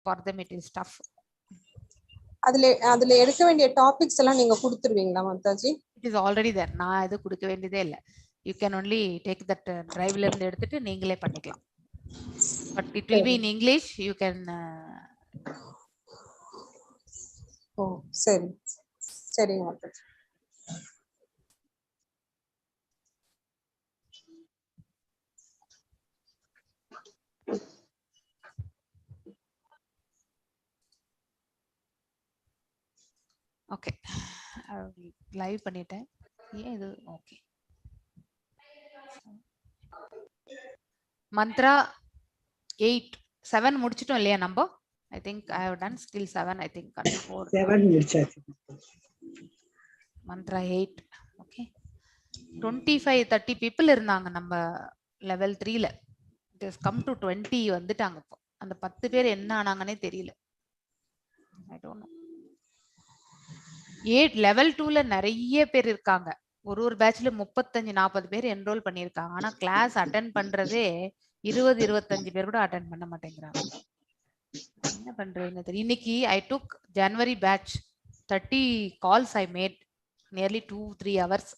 For them it is tough. அதுல எடுக்க வேண்டிய டாபிக்ஸ் எல்லாம் நீங்க கொடுத்துருவீங்களா Mataji? It is already there. நான் எதுவும் கொடுக்க வேண்டியதே இல்லை. You can only take that டிரைவ்ல இருந்து எடுத்துட்டு நீங்களே பண்ணிக்கலாம். But it will be in English. You can ஓ சரி சரிங்க மாதாஜி. ஓகே, லைவ் பண்ணிட்டேன். ஏன் இது? ஓகே, மந்த்ரா 8 7 முடிச்சிட்டோம் இல்லையா நம்ம? I think I have done still 7, I think 4. 7 முடிச்சாச்சு. மந்த்ரா 8. ஓகே, 25 30 பீப்புள் இருந்தாங்க நம்ம level 3ல. It is come to 20 வந்துட்டாங்க இப்போ. அந்த 10 பேர் என்ன ஆனாங்கன்னே தெரியல. I don't know. 8 level 2ல நிறைய பேர் இருக்காங்க. ஒரு ஒரு பேட்ச்ல 35 40 பேர் என்ரோல் பண்ணியிருக்காங்க. ஆனா கிளாஸ் அட்டன் பண்றதே 20 25 பேர் கூட அட்டன் பண்ண மாட்டேங்கிறாங்க. என்ன பண்றதுன்னு தெரியல. இன்னைக்கு I took January batch 30 calls I made, nearly 2-3 hours.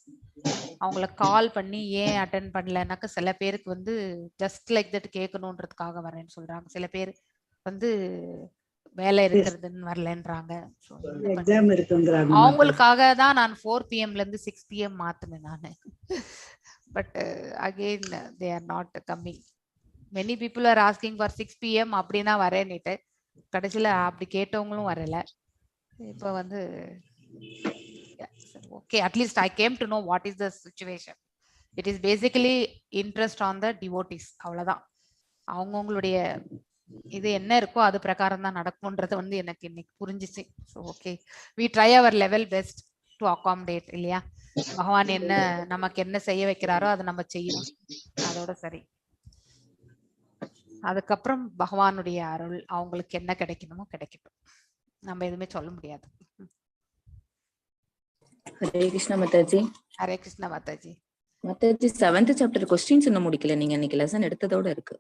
அவங்கள கால் பண்ணி ஏன் அட்டன் பண்ணலனாக்க சில பேருக்கு வந்து ஜஸ்ட் லைக் that கேட்கணுன்றதுக்காக வரேன்னு சொல்றாங்க. சில பேர் வந்து வேலை இருக்கிறதுன்னு வரலன்றாங்க. ஸோ எக்ஸாம் இருக்குங்கிறாங்க. அவங்களுக்காக தான் நான் 4 pmல இருந்து 6 pm மாத்தினேன் நான். But again they are not coming. Many people are asking for 6 pm அப்படின்னா வரேன்னுட்டு கடைசியில அப்படி கேட்டவங்களும் வரல. இப்போ வந்து okay, at least I came to know what is the situation. It is basically interest on the devotees, அவ்வளவுதான். அவங்கவுங்களுடைய இது என்ன இருக்கோ அது பிரகாரம் தான் நடக்கும்ன்றது வந்து எனக்கு இன்னைக்கு புரிஞ்சிச்சு. So okay, we try our level best to accommodate இல்லையா? பகவான் என்ன நமக்கு என்ன செய்ய வைக்கிறாரோ அதை நம்ம செய்யணும், அதோட சரி. அதுக்கப்புறம் பகவானுடைய அருள் அவங்களுக்கு என்ன கிடைக்கணுமோ கிடைக்கட்டும், நம்ம எதுவுமே சொல்ல முடியாது. Hare Krishna Mataji. Hare Krishna Mataji. Mataji, 7th chapter questions இன்னும் முடிக்கல. நீங்க இன்னைக்கு லெசன் எடுத்ததோட இருக்கு.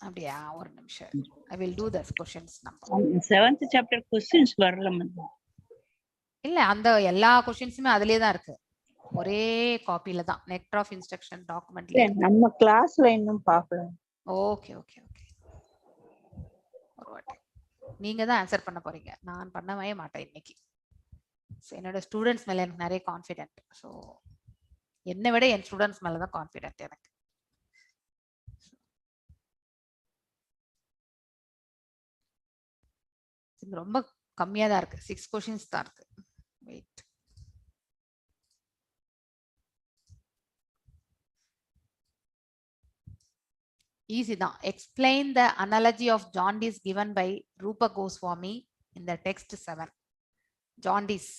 அப்படியா? ஒரு நிமிஷம், I will do this questions. நம்ம 7th chapter questions வரல மேம். இல்ல, அந்த எல்லா கொஸ்டின்ஸுமே அதுலயே தான் இருக்கு, ஒரே காப்பில தான். நெக்டர் ஆஃப் இன்ஸ்ட்ரக்ஷன் டாக்குமெண்ட்ல நம்ம கிளாஸ்ல இன்னும் பார்க்கல. ஓகே ஓகே ஓகே, ஒரு வாட்டி நீங்க தான் ஆன்சர் பண்ண போறீங்க, நான் பண்ணவே மாட்டேன் இன்னைக்கு. என்னோட ஸ்டூடெண்ட்ஸ் மேல எனக்கு நிறைய கான்ஃபிடென்ட். ஸோ என்னை விட என் ஸ்டூடெண்ட்ஸ் மேல தான் கான்ஃபிடென்ட் எனக்கு. ரொம்ப கம்மியா தான் இருக்கு, 6 கொஸ்டின்ஸ் தான் இருக்கு. வெயிட், ஈஸி தான். Explain the analogy of jaundice given by Rupa Goswami in the text 7. Jaundice,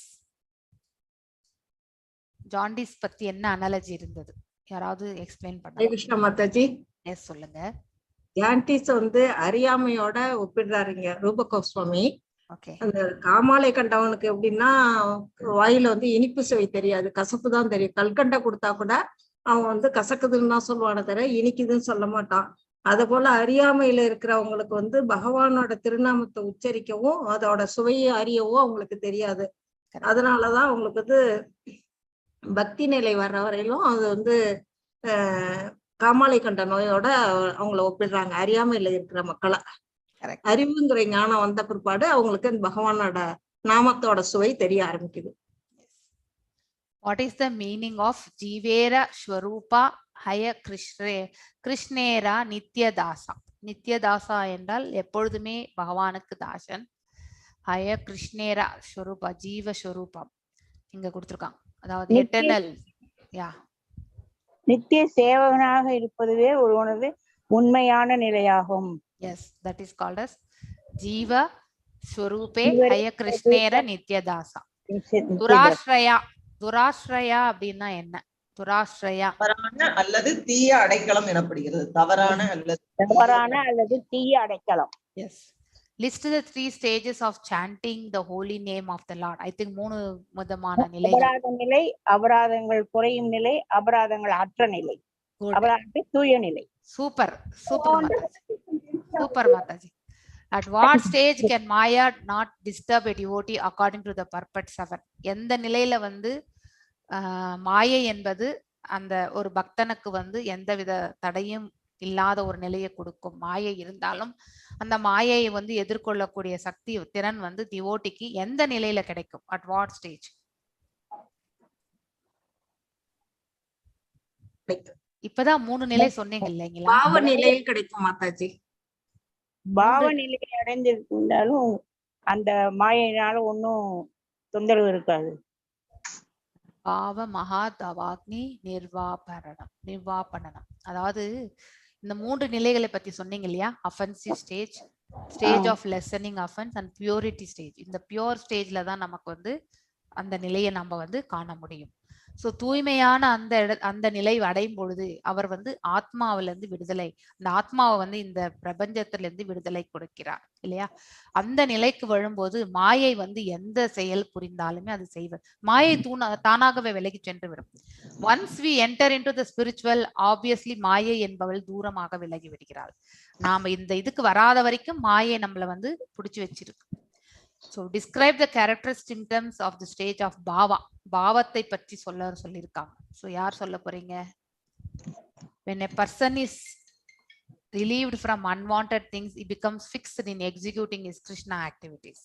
jaundice பத்தி என்ன அனாலஜி இருந்தது? யாராவது எக்ஸ்பிளைன் பண்ண? கிருஷ்ணா மாதாஜி. எஸ், சொல்லுங்க. ஜாண்டிஸ் வந்து அறியாமையோட ஒப்பிடுறாருங்க ரூப கோஸ்வாமி. ஓகே. அந்த காமாலை கண்டவனுக்கு எப்படின்னா வாயில வந்து இனிப்பு சுவை தெரியாது, கசப்பு தான் தெரியும். கல்கண்டை கொடுத்தா கூட அவன் வந்து கசக்குதுன்னு தான் சொல்லுவானே தவிர இனிக்குதுன்னு சொல்ல மாட்டான். அதே போல அறியாமையில இருக்கிறவங்களுக்கு வந்து பகவானோட திருநாமத்தை உச்சரிக்கவும் அதோட சுவையை அறியவும் அவங்களுக்கு தெரியாது. அதனாலதான் அவங்களுக்கு வந்து பக்தி நிலை வர்ற வரையிலும் அது வந்து காமாலை கண்ட நோயோட அவங்கள ஒப்பிடுறாங்க, அறியாமையில இருக்கிற மக்களை. அறிவுங்கிற ஞானம் வந்த பிற்பாடு அவங்களுக்கு இந்த பகவானோட நாமத்தோட சுவை தெரிய ஆரம்பிக்குது. What is the meaning of Jivera Swarupa Haya Krishnera Nityadasa? Nityadasa என்றால் எப்பொழுதுமே பகவானுக்கு தாசன். ஹய கிருஷ்ணேரா ஸ்வரூபா, ஜீவ ஸ்வரூபம் இங்க கொடுத்திருக்காங்க. அதாவது எட்டர்னல் யா நித்திய சேவகனாக இருப்பதுவே ஒருவனது உண்மையான நிலையாகும். Yes, that is called as ஜீவ ஸ்வரூபே ஹய கிருஷ்ணேர நித்யதாசா. துராஸ்ரயா, துராஸ்ரயா அப்படின்னா என்ன? துராஸ்ரயா தவறான அல்லது தீய அடைக்கலம் எனப்படுகிறது. தவறான அல்லது தவறான அல்லது தீய அடைக்கலம். Yes. List the 3 stages of chanting the holy name of the Lord. I think 3 விதமான நிலைகள். அபராத நிலை, அபராதங்கள் குறையும் நிலை, அபராதங்கள் அற்ற நிலை, அபராதத்தை தூய நிலை. Super super Mataji, super Mataji. At what stage can Maya not disturb a devotee according to the purport 7? எந்த நிலையில வந்து மாயை என்பது அந்த ஒரு பக்தனுக்கு வந்து எந்தவித தடையும் இல்லாத ஒரு நிலையை கொடுக்கும்? மாயை இருந்தாலும் அந்த மாயையை வந்து எதிர்கொள்ளக்கூடிய சக்தி, திறன் வந்து டிவோட்டிக்கு எந்த நிலையில கிடைக்கும்? At what stage? இப்பதான் 3 நிலை சொன்னீங்க இல்லைங்களா? பாவ நிலையில் கிடைக்கும் மாதாஜி. பாவ நிலையை அடைந்திருந்தாலும் அந்த மாயையினால ஒன்னும் தொந்தரவு இருக்காது. பாவ மகா தவாக்னி நிர்வாபரணம், நிர்வாபணனம். அதாவது இந்த 3 நிலைகளை பத்தி சொன்னீங்க இல்லையா? Offensive stage, stage of lessening offence and purity stage. இந்த பியூர் ஸ்டேஜ்ல தான் நமக்கு வந்து அந்த நிலையை நம்ம வந்து காண முடியும். ஸோ தூய்மையான அந்த அந்த நிலை அடையும் பொழுது அவர் வந்து ஆத்மாவிலிருந்து விடுதலை, அந்த ஆத்மாவை வந்து இந்த பிரபஞ்சத்திலிருந்து விடுதலை கொடுக்கிறார் இல்லையா? அந்த நிலைக்கு வரும்போது மாயை வந்து எந்த செயல் புரிந்தாலுமே அது செய்வது, மாயை தானாகவே விலகி சென்று விடும். Once we enter into the spiritual, obviously மாயை என்பவள் தூரமாக விலகி விடுகிறாள். நாம இந்த இதுக்கு வராத வரைக்கும் மாயை நம்மளை வந்து புடிச்சு வச்சிருக்கு. So describe the character symptoms of the stage of bhava. பாவத்தை பற்றி சொல்ல சொல்லியிருக்காங்க. ஸோ யார் சொல்ல போறீங்க? When a person is relieved from unwanted things, he becomes fixed in executing his Krishna activities.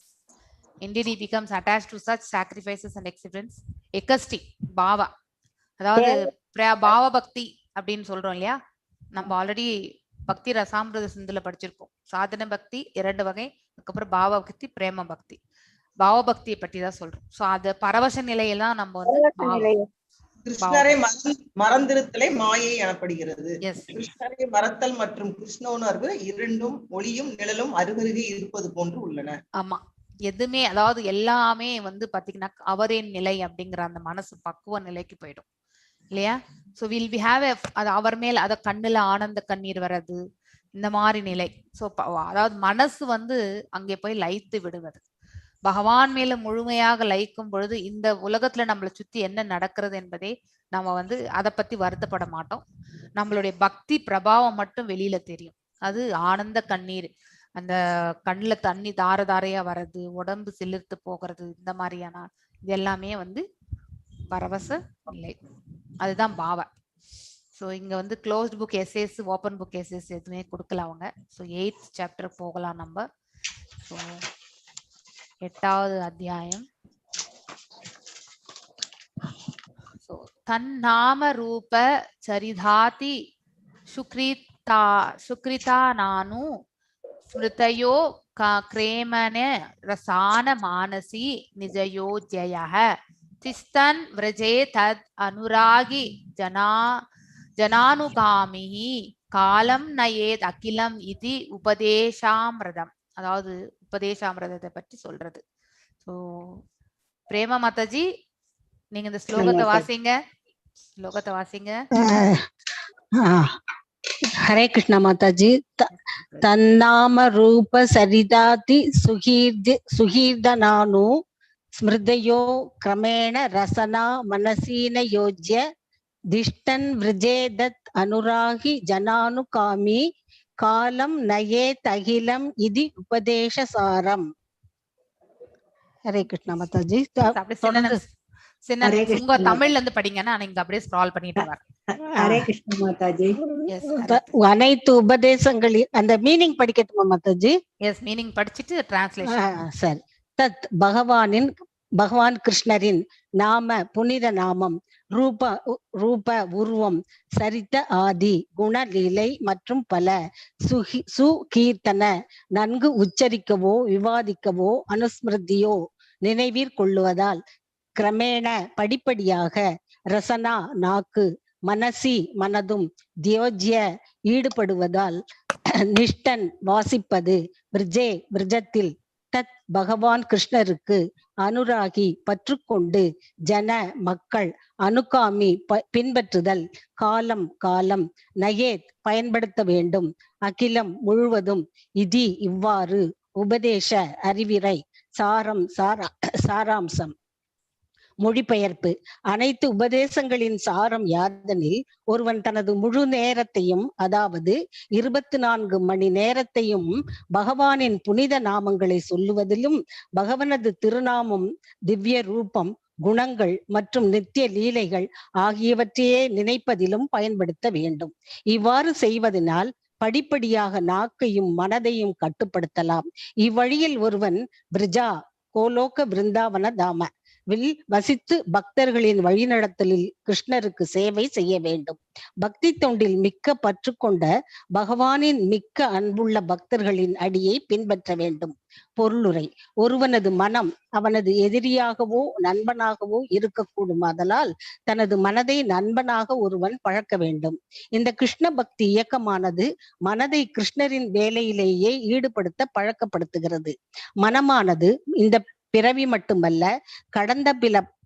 Indeed, he becomes attached to such sacrifices and accidents. Ecstasy, bhava. அதாவது பாவ பக்தி அப்படின்னு சொல்றோம் இல்லையா? நம்ம ஆல்ரெடி பக்தி ரசாமிருத சிந்துல படிச்சிருக்கோம். சாதன பக்தி 2 வகை, அதுக்கப்புறம் பாவ பக்தி, பிரேம பக்தி. பாவ பக்தியை பற்றி தான் சொல்றோம். சோ அது பரவச நிலையெல்லாம் நம்ம வந்து கிருஷ்ணரை மறந்திருத்தலே மாயை எனப்படுகிறது. கிருஷ்ணரை மறத்தல் மற்றும் கிருஷ்ண உணர்வு இரண்டும் ஒளியும் நிழலும் அருகருகே இருப்பது போன்று உள்ளன. ஆமா, எதுவுமே அதாவது எல்லாமே வந்து பாத்தீங்கன்னா அவரின் நிலை அப்படிங்கிற அந்த மனசு பக்குவ நிலைக்கு போயிடும் இல்லையா? சோ will we have அது அவர் மேல் அத கண்ணுல ஆனந்த கண்ணீர் வர்றது, இந்த மாதிரி நிலை. சோ அதாவது மனசு வந்து அங்கே போய் லயித்து விடுவது. பகவான் மேல முழுமையாக லயிக்கும் பொழுது இந்த உலகத்துல நம்மளை சுத்தி என்ன நடக்கிறது என்பதை நம்ம வந்து அதை பத்தி வருத்தப்பட மாட்டோம். நம்மளுடைய பக்தி பிரபாவம் மட்டும் வெளியில தெரியும். அது ஆனந்த கண்ணீர், அந்த கண்ணுல தண்ணி தார தாரையா வர்றது, உடம்பு சிலிர்த்து போகிறது, இந்த மாதிரியான இது எல்லாமே வந்து பரவச நிலை. அதுதான் பாவ. ஸோ இங்க வந்து closed book essays, open book essays எதுவுமே கொடுக்கல அவங்க. ஸோ 8th chapter போகலாம் நம்ம. ஸோ 8வது அத்தியாயம். ஸோ தன்னாம ரூப சரிதாதி சுக்ரிதா சுக்ரிதா நானு ஸ்மிருதயோ கிரேமன ரசான மானசி நிஜயோ ஜயஹ திஸ்தன் விரஜே தத் அனுராகி ஜனானுகாமிஹி காலம் நயேத் அகிலம் இது உபதேசாமிரதம். அதாவது உபதேசாமிரதத்தை பற்றி சொல்றது. ஸோ பிரேம மாதாஜி, நீங்க இந்த ஸ்லோகத்தை வாசிங்க, ஸ்லோகத்தை வாசிங்க. ஹரே கிருஷ்ணா மாதாஜி. தன்னாம ரூப சரிதாதி சுகீர்தனானு ஸ்மிருதயோ கிரமேண ரசனா மனசீன யோஜ்ய திஷ்டன் விரஜேதத் அனுராகி ஜனானுகாமி காலம் நயே தகிலம் இது உபதேசசாரம். ஹரே கிருஷ்ணா மாதாஜி. உங்க தமிழ்ல இருந்து படிங்கன்னா நீங்க அப்படியே ஸ்க்ரால் பண்ணிட்டு வரேன். ஹரே கிருஷ்ணா மாதாஜி. அனைத்து உபதேசங்களில் அந்த மீனிங் படிக்கட்டுமா மாதாஜி? எஸ், மீனிங் படிச்சிட்டு டிரான்ஸ்லேஷன். சரி. தத் பகவானின், பகவான் கிருஷ்ணரின் நாம புனித நாமம், ரூப ரூப உருவம், சரித்த ஆதி குணலீலை மற்றும் பல, சுகீர்த்தன நன்கு உச்சரிக்கவோ விவாதிக்கவோ அனுஸ்மிருதியோ நினைவிற் கொள்ளுவதால், கிரமேண படிப்படியாக, ரசனா நாக்கு, மனசி மனதும், தியோஜ்ய ஈடுபடுவதால், நிஷ்டன் வாசிப்பது, பிரிஜே பிரிஜத்தில், தத் பகவான் கிருஷ்ணருக்கு, அனுராகி பற்றுக்கொண்டு, ஜன மக்கள், அனுகாமி பின்பற்றுதல், காலம் காலம், நயேத் பயன்படுத்த வேண்டும், அகிலம் முழுவதும், இதி இவ்வாறு, உபதேச அறிவிரை, சாரம் சாராம்சம். மொழிபெயர்ப்பு: அனைத்து உபதேசங்களின் சாரம் யாதெனில், ஒருவன் தனது முழு நேரத்தையும், அதாவது 24 மணி நேரத்தையும் பகவானின் புனித நாமங்களை சொல்லுவதிலும், பகவனது திருநாமம், திவ்ய ரூபம், குணங்கள் மற்றும் நித்திய லீலைகள் ஆகியவற்றையே நினைப்பதிலும் பயன்படுத்த வேண்டும். இவ்வாறு செய்வதனால் படிப்படியாக நாக்கையும் மனதையும் கட்டுப்படுத்தலாம். இவ்வழியில் ஒருவன் பிரிஜா கோலோக பிருந்தாவன தாம will வசித்து பக்தர்களின் வழிநடத்தலில் கிருஷ்ணருக்கு சேவை செய்ய வேண்டும். பக்தி தொண்டில் மிக்க பற்று கொண்ட பகவானின் மிக்க அன்புள்ள பக்தர்களின் அடியை பின்பற்ற வேண்டும். பொருளுரை: ஒருவனது மனம் அவனது எதிரியாகவோ நண்பனாகவோ இருக்கக்கூடும். ஆதலால் தனது மனதை நண்பனாக ஒருவன் பழக்க வேண்டும். இந்த கிருஷ்ண பக்தி இயக்கமானது மனதை கிருஷ்ணரின் வேலையிலேயே ஈடுபடுத்த பழக்கப்படுத்துகிறது. மனமானது இந்த பிறவி மட்டுமல்ல, கடந்த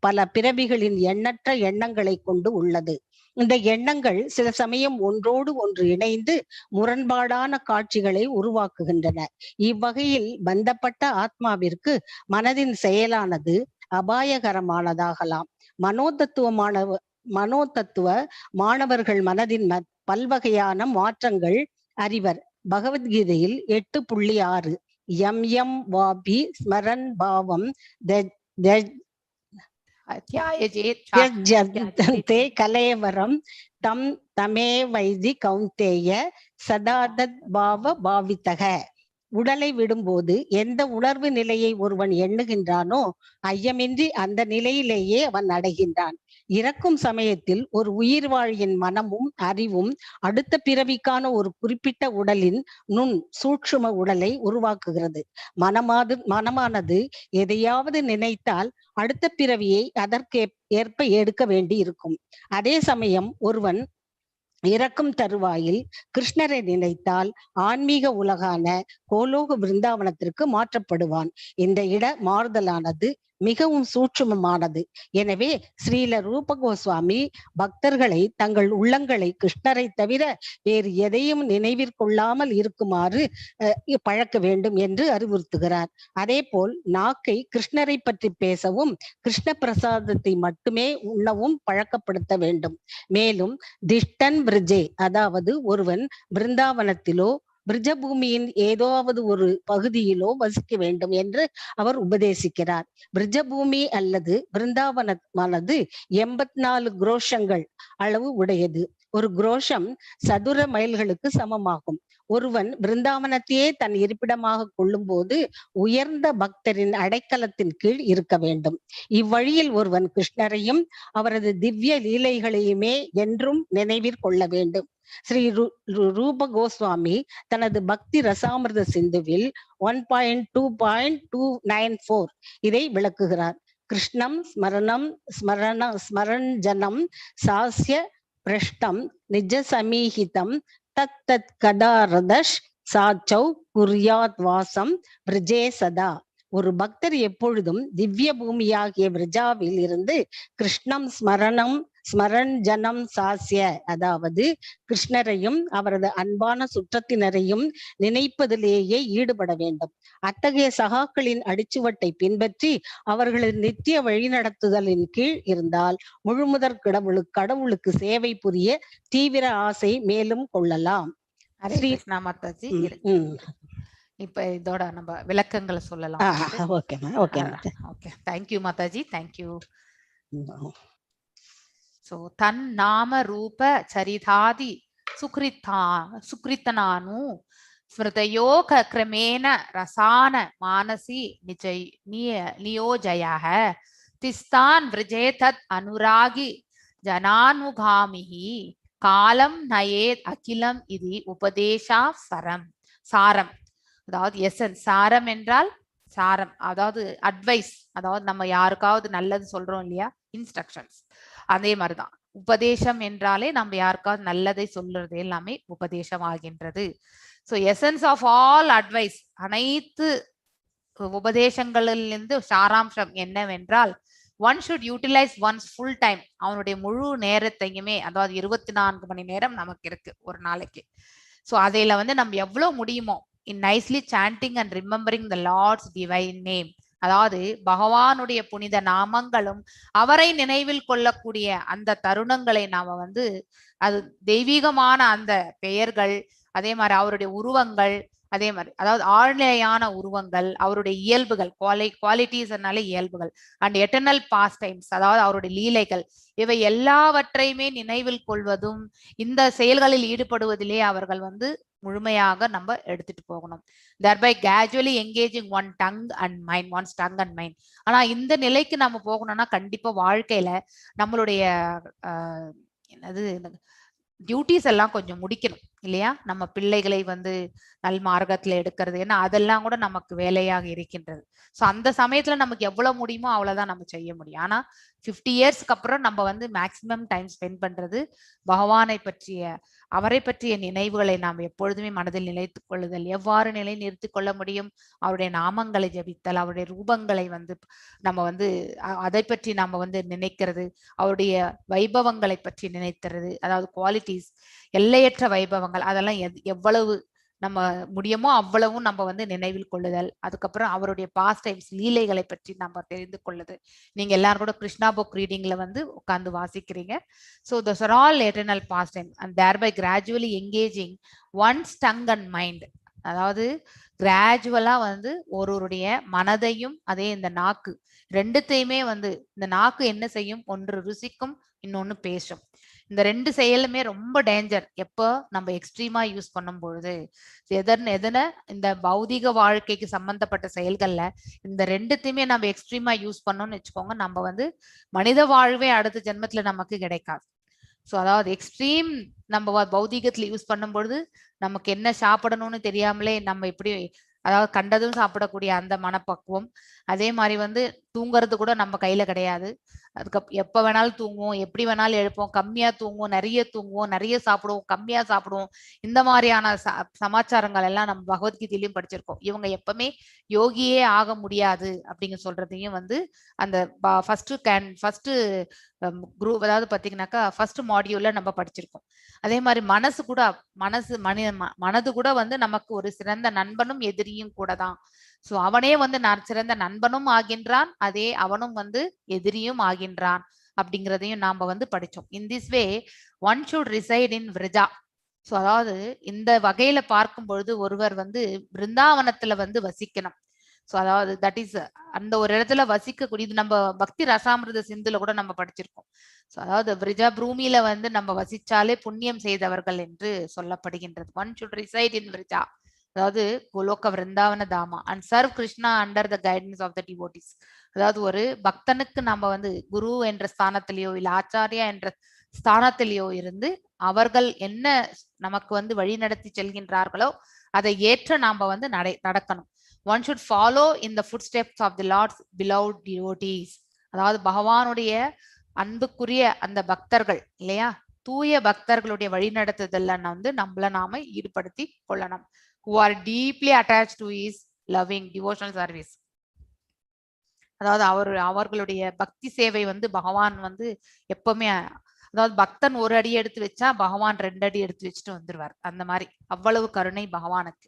பல பிறவிகளின் எண்ணற்ற எண்ணங்களை கொண்டு உள்ளது. இந்த எண்ணங்கள் சில சமயம் ஒன்றோடு ஒன்று இணைந்து முரண்பாடான காட்சிகளை உருவாக்குகின்றன. இவ்வகையில் பந்தப்பட்ட ஆத்மாவிற்கு மனதின் செயலானது அபாயகரமானதாகலாம். மனோதத்துவ மாணவர்கள் மனதின் பல்வகையான மாற்றங்கள் அறிவர். பகவத்கீதையில் 8.6 யம் யம் வாபி ஸ்மரன் பாவம் தே கலேவரம் தம் தமே வைதி கௌந்தேய சதாதத் பாவ பாவித்தக. உடலை விடும்போது எந்த உணர்வு நிலையை ஒருவன் எண்ணுகின்றானோ ஐயமின்றி அந்த நிலையிலேயே அவன் அடைகின்றான். இறக்கும் சமயத்தில் ஒரு உயிர் வாழியின் மனமும் அறிவும் அடுத்த பிறவிக்கான ஒரு குறிப்பிட்ட உடலின் நுண் சூட்சும உடலை உருவாக்குகிறது. மனமானது எதையாவது நினைத்தால் அடுத்த பிறவியை அதற்கு ஏற்ப எடுக்க வேண்டி இருக்கும். அதே சமயம் ஒருவன் இறக்கும் தருவாயில் கிருஷ்ணரை நினைத்தால் ஆன்மீக உலகான கோலோக பிருந்தாவனத்திற்கு மாற்றப்படுவான். இந்த இட மாறுதலானது மிகவும் சூட்சுமமானது. எனவே ஸ்ரீல ரூப கோஸ்வாமி பக்தர்களை தங்கள் உள்ளங்களை கிருஷ்ணரை தவிர வேறு எதையும் நினைவிற்கொள்ளாமல் இருக்குமாறு பழக்க வேண்டும் என்று அறிவுறுத்துகிறார். அதே போல் நாக்கை கிருஷ்ணரை பற்றி பேசவும் கிருஷ்ண பிரசாதத்தை மட்டுமே உண்ணவும் பழக்கப்படுத்த வேண்டும். மேலும் திஷ்டன் பிரிஜே, அதாவது ஒருவன் பிருந்தாவனத்திலோ பிரிஜபூமியின் ஏதாவது ஒரு பகுதியிலோ வசிக்க வேண்டும் என்று அவர் உபதேசிக்கிறார். பிரிஜபூமி அல்லது பிருந்தாவனமானது 84 குரோஷங்கள் அளவு உடையது. ஒரு குரோஷம் சதுர மைல்களுக்கு சமமாகும். ஒருவன் பிருந்தாவனத்தையே தன் இருப்பிடமாக கொள்ளும் போது உயர்ந்த பக்தரின் அடைக்கலத்தின் கீழ் இருக்க வேண்டும். இவ்வழியில் ஒருவன் கிருஷ்ணரையும் அவரது திவ்ய லீலைகளையுமே என்றும் நினைவிற் கொள்ள வேண்டும். ஸ்ரீ ரூப கோஸ்வாமி தனது பக்தி ரசாமிர்த சிந்துவில் 1.2.294 இதை விளக்குகிறார். கிருஷ்ணம் ஸ்மரணம் ஸ்மரண ஸ்மரஞ்சனம் சாஸ்ய பிரஷ்டம் நிஜ சமீஹிதம் தத் தத் கதாரதஷ் சாச்சௌ குர்யாத் வாசம் விரஜே சதா. ஒரு பக்தர் எப்பொழுதும் திவ்ய பூமியாகிய விரஜாவில் இருந்து கிருஷ்ணம் ஸ்மரணம் ஸ்மரஞ்சனம் சாஸ்ய, அதாவது கிருஷ்ணரையும் அவரது அன்பான சுற்றத்தினரையும் நினைப்பதிலேயே ஈடுபட வேண்டும். அத்தகைய சகாக்களின் அடிச்சுவட்டை பின்பற்றி அவர்களின் நித்திய வழிநடத்துதலின் கீழ் இருந்தால் முழுமுதற் கடவுளுக்கு சேவை புரிய தீவிர ஆசை மேலும் கொள்ளலாம். ஹரே கிருஷ்ணா மாதாஜி. இப்ப இதோட நம்ம விளக்கங்களை சொல்லலாம். Okay okay okay, thank you Mataji, thank you. So தன் நாம ரூப சரிதாதி சுக்ரித்தனானு ஸ்மிருதயோக கிரமேண ரசான மானசி நிஜய் நியோஜயாக திஸ்தான் விரஜே தத் அனுராகி ஜனானுகாமிஹி காலம் நயேத் அகிலம் இது உபதேசா சரம் சாரம். அதாவது எசன்ஸ், சாரம் என்றால் சாரம், அதாவது அட்வைஸ், அதாவது நம்ம யாருக்காவது நல்லது சொல்றோம் இல்லையா, இன்ஸ்ட்ரக்ஷன்ஸ். அதே மாதிரிதான் உபதேசம் என்றாலே நம்ம யாருக்காவது நல்லதை சொல்றது எல்லாமே உபதேசம் ஆகின்றது. So essence of all advice, அனைத்து உபதேசங்களிலிருந்து சாராம்சம் என்னவென்றால் one should utilise one's full time, அவனுடைய முழு நேரத்தையுமே, அதாவது 24 மணி நேரம் நமக்கு இருக்கு ஒரு நாளைக்கு. ஸோ அதையில வந்து நம்ம எவ்வளவு முடியுமோ in nicely chanting and remembering the Lord's divine name, அதாவது பகவானுடைய புனித நாமங்களும் அவரை நினைவில் கொள்ளக்கூடிய அந்த தருணங்களை நாம வந்து அது தெய்வீகமான அந்த பெயர்கள், அதே மாதிரி அவருடைய உருவங்கள், அதே மாதிரி அதாவது ஆழ்நிலையான உருவங்கள், அவருடைய இயல்புகள், குவாலிட்டிஸ்னாலே இயல்புகள், அண்ட் எட்டர்னல் பாஸ்ட் டைம்ஸ் அதாவது அவருடைய லீலைகள், இவை எல்லாவற்றையுமே நினைவில் கொள்வதும் இந்த செயல்களில் ஈடுபடுவதிலே அவர்கள் வந்து முழுமையாக நம்ம எடுத்துட்டு போகணும். Thereby gradually engaging one tongue and mind, one's tongue and mind. ஆனா இந்த நிலைக்கு நம்ம போகணும்னா கண்டிப்பா வாழ்க்கையில நம்மளுடைய என்னது டியூட்டிஸ் எல்லாம் கொஞ்சம் முடிக்கணும் இல்லையா? நம்ம பிள்ளைகளை வந்து நல் மார்க்கத்துல எடுக்கிறது, ஏன்னா அதெல்லாம் கூட நமக்கு வேலையாக இருக்கின்றது. ஸோ அந்த சமயத்துல நமக்கு எவ்வளவு முடியுமோ அவ்வளவுதான் நம்ம செய்ய முடியும். ஆனா 50 இயர்ஸ்க்கு அப்புறம் நம்ம வந்து மேக்சிமம் டைம் ஸ்பெண்ட் பண்றது பகவானை பற்றிய அவரை பற்றிய நினைவுகளை நாம் எப்பொழுதுமே மனதில் நிலைத்துக் கொள்ளுதல். எவ்வாறு நிலை நிறுத்திக் கொள்ள முடியும்? அவருடைய நாமங்களை ஜபித்தல், அவருடைய ரூபங்களை வந்து நம்ம வந்து அதை பற்றி நாம வந்து நினைக்கிறது, அவருடைய வைபவங்களை பற்றி நினைக்கிறது, அதாவது குவாலிட்டிஸ், எல்லையற்ற வைபவங்கள், அதெல்லாம் எவ்வளவு நம்ம முடியுமோ அவ்வளவும் நம்ம வந்து நினைவில் கொள்ளுதல். அதுக்கப்புறம் அவருடைய பாஸ்ட் டைம்ஸ் லீலைகளை பற்றி நம்ம தெரிந்து கொள்ளுது. நீங்க எல்லாரும் கூட கிருஷ்ணா புக் ரீடிங்ல வந்து உட்கார்ந்து வாசிக்கிறீங்க. So those are all eternal past time and thereby gradually engaging one's tongue and mind. அதாவது கிராஜுவலா வந்து ஒருவருடைய மனதையும் அதே இந்த நாக்கு ரெண்டுத்தையுமே வந்து இந்த நாக்கு என்ன செய்யும்? ஒன்று ருசிக்கும், இன்னொன்னு பேசும். இந்த ரெண்டு செயலுமே ரொம்ப டேஞ்சர். எப்போ நம்ம எக்ஸ்ட்ரீமா யூஸ் பண்ணும் பொழுது, எதன இந்த பௌதிக வாழ்க்கைக்கு சம்பந்தப்பட்ட செயல்கள்ல இந்த ரெண்டுத்தையுமே நம்ம எக்ஸ்ட்ரீமா யூஸ் பண்ணோம்னு வச்சுக்கோங்க, நம்ம வந்து மனித வாழ்வே அடுத்த ஜென்மத்துல நமக்கு கிடைக்காது. ஸோ அதாவது எக்ஸ்ட்ரீம் நம்ம பௌதிகத்துல யூஸ் பண்ணும் பொழுது நமக்கு என்ன சாப்பிடணும்னு தெரியாமலே நம்ம எப்படி அதாவது கண்டதும் சாப்பிடக்கூடிய அந்த மனப்பக்குவம், அதே மாதிரி வந்து தூங்குறது கூட நம்ம கையில கிடையாது. அதுக்கு எப்ப வேணாலும் தூங்குவோம், எப்படி வேணாலும் எழுப்போம், கம்மியா தூங்குவோம், நிறைய தூங்குவோம், நிறைய சாப்பிடுவோம், கம்மியா சாப்பிடுவோம். இந்த மாதிரியான சமாச்சாரங்கள் எல்லாம் நம்ம பகவத்கீதையிலையும் படிச்சிருக்கோம். இவங்க எப்பவுமே யோகியே ஆக முடியாது அப்படிங்க சொல்றதையும் வந்து அந்த ஃபர்ஸ்ட் குரூப் அதாவது பாத்தீங்கன்னாக்கா ஃபர்ஸ்ட் மாடியூல்ல நம்ம படிச்சிருக்கோம். அதே மாதிரி மனசு கூட மனது கூட வந்து நமக்கு ஒரு சிறந்த நண்பனும் எதிரியும் கூட தான். சோ அவனே வந்து நான் சிறந்த நண்பனும் ஆகின்றான், அதே அவனும் வந்து எதிரியும் ஆகின்றான் அப்படிங்கிறதையும் நாம வந்து படிச்சோம். In this way one should reside in Vraja. So அதாவது இந்த வகையில பார்க்கும் பொழுது ஒருவர் வந்து பிருந்தாவனத்துல வந்து வசிக்கணும். ஸோ அதாவது that is அந்த ஒரு இடத்துல வசிக்கக்கூடியது நம்ம பக்தி ரசாமிருத சிந்துல கூட நம்ம படிச்சிருக்கோம். ஸோ அதாவது விரஜா பூமியில வந்து நம்ம வசிச்சாலே புண்ணியம் செய்தவர்கள் என்று சொல்லப்படுகின்றது. One should reside in Vraja, அதாவது Goloka Vrindavana Dhama, and serve Krishna under the guidance of the devotees. அதாவது ஒரு பக்தனுக்கு நம்ம வந்து குரு என்ற ஸ்தானத்திலேயோ இல்ல ஆச்சாரியா என்ற ஸ்தானத்திலேயோ இருந்து அவர்கள் என்ன நமக்கு வந்து வழி நடத்தி செல்கின்றார்களோ அதை ஏற்ற நாம வந்து நடக்கணும். One should follow in the footsteps of the Lord's beloved devotees. அதாவது பகவானுடைய அன்புக்குரிய அந்த பக்தர்கள் இல்லையா, தூய பக்தர்களுடைய வழிநடத்துதல்ல வந்து நம்மள நாம ஈடுபடுத்தி கொள்ளணும். Who are deeply attached to his loving devotional service. அதாவது அவர்களுடைய பக்தி சேவை வந்து பகவான் வந்து எப்பவுமே, அதாவது பக்தன் ஒரு அடி எடுத்து வச்சா பகவான் 2 அடி எடுத்து வச்சுட்டு வந்துருவார். அந்த மாதிரி அவ்வளவு கருணை பகவானுக்கு.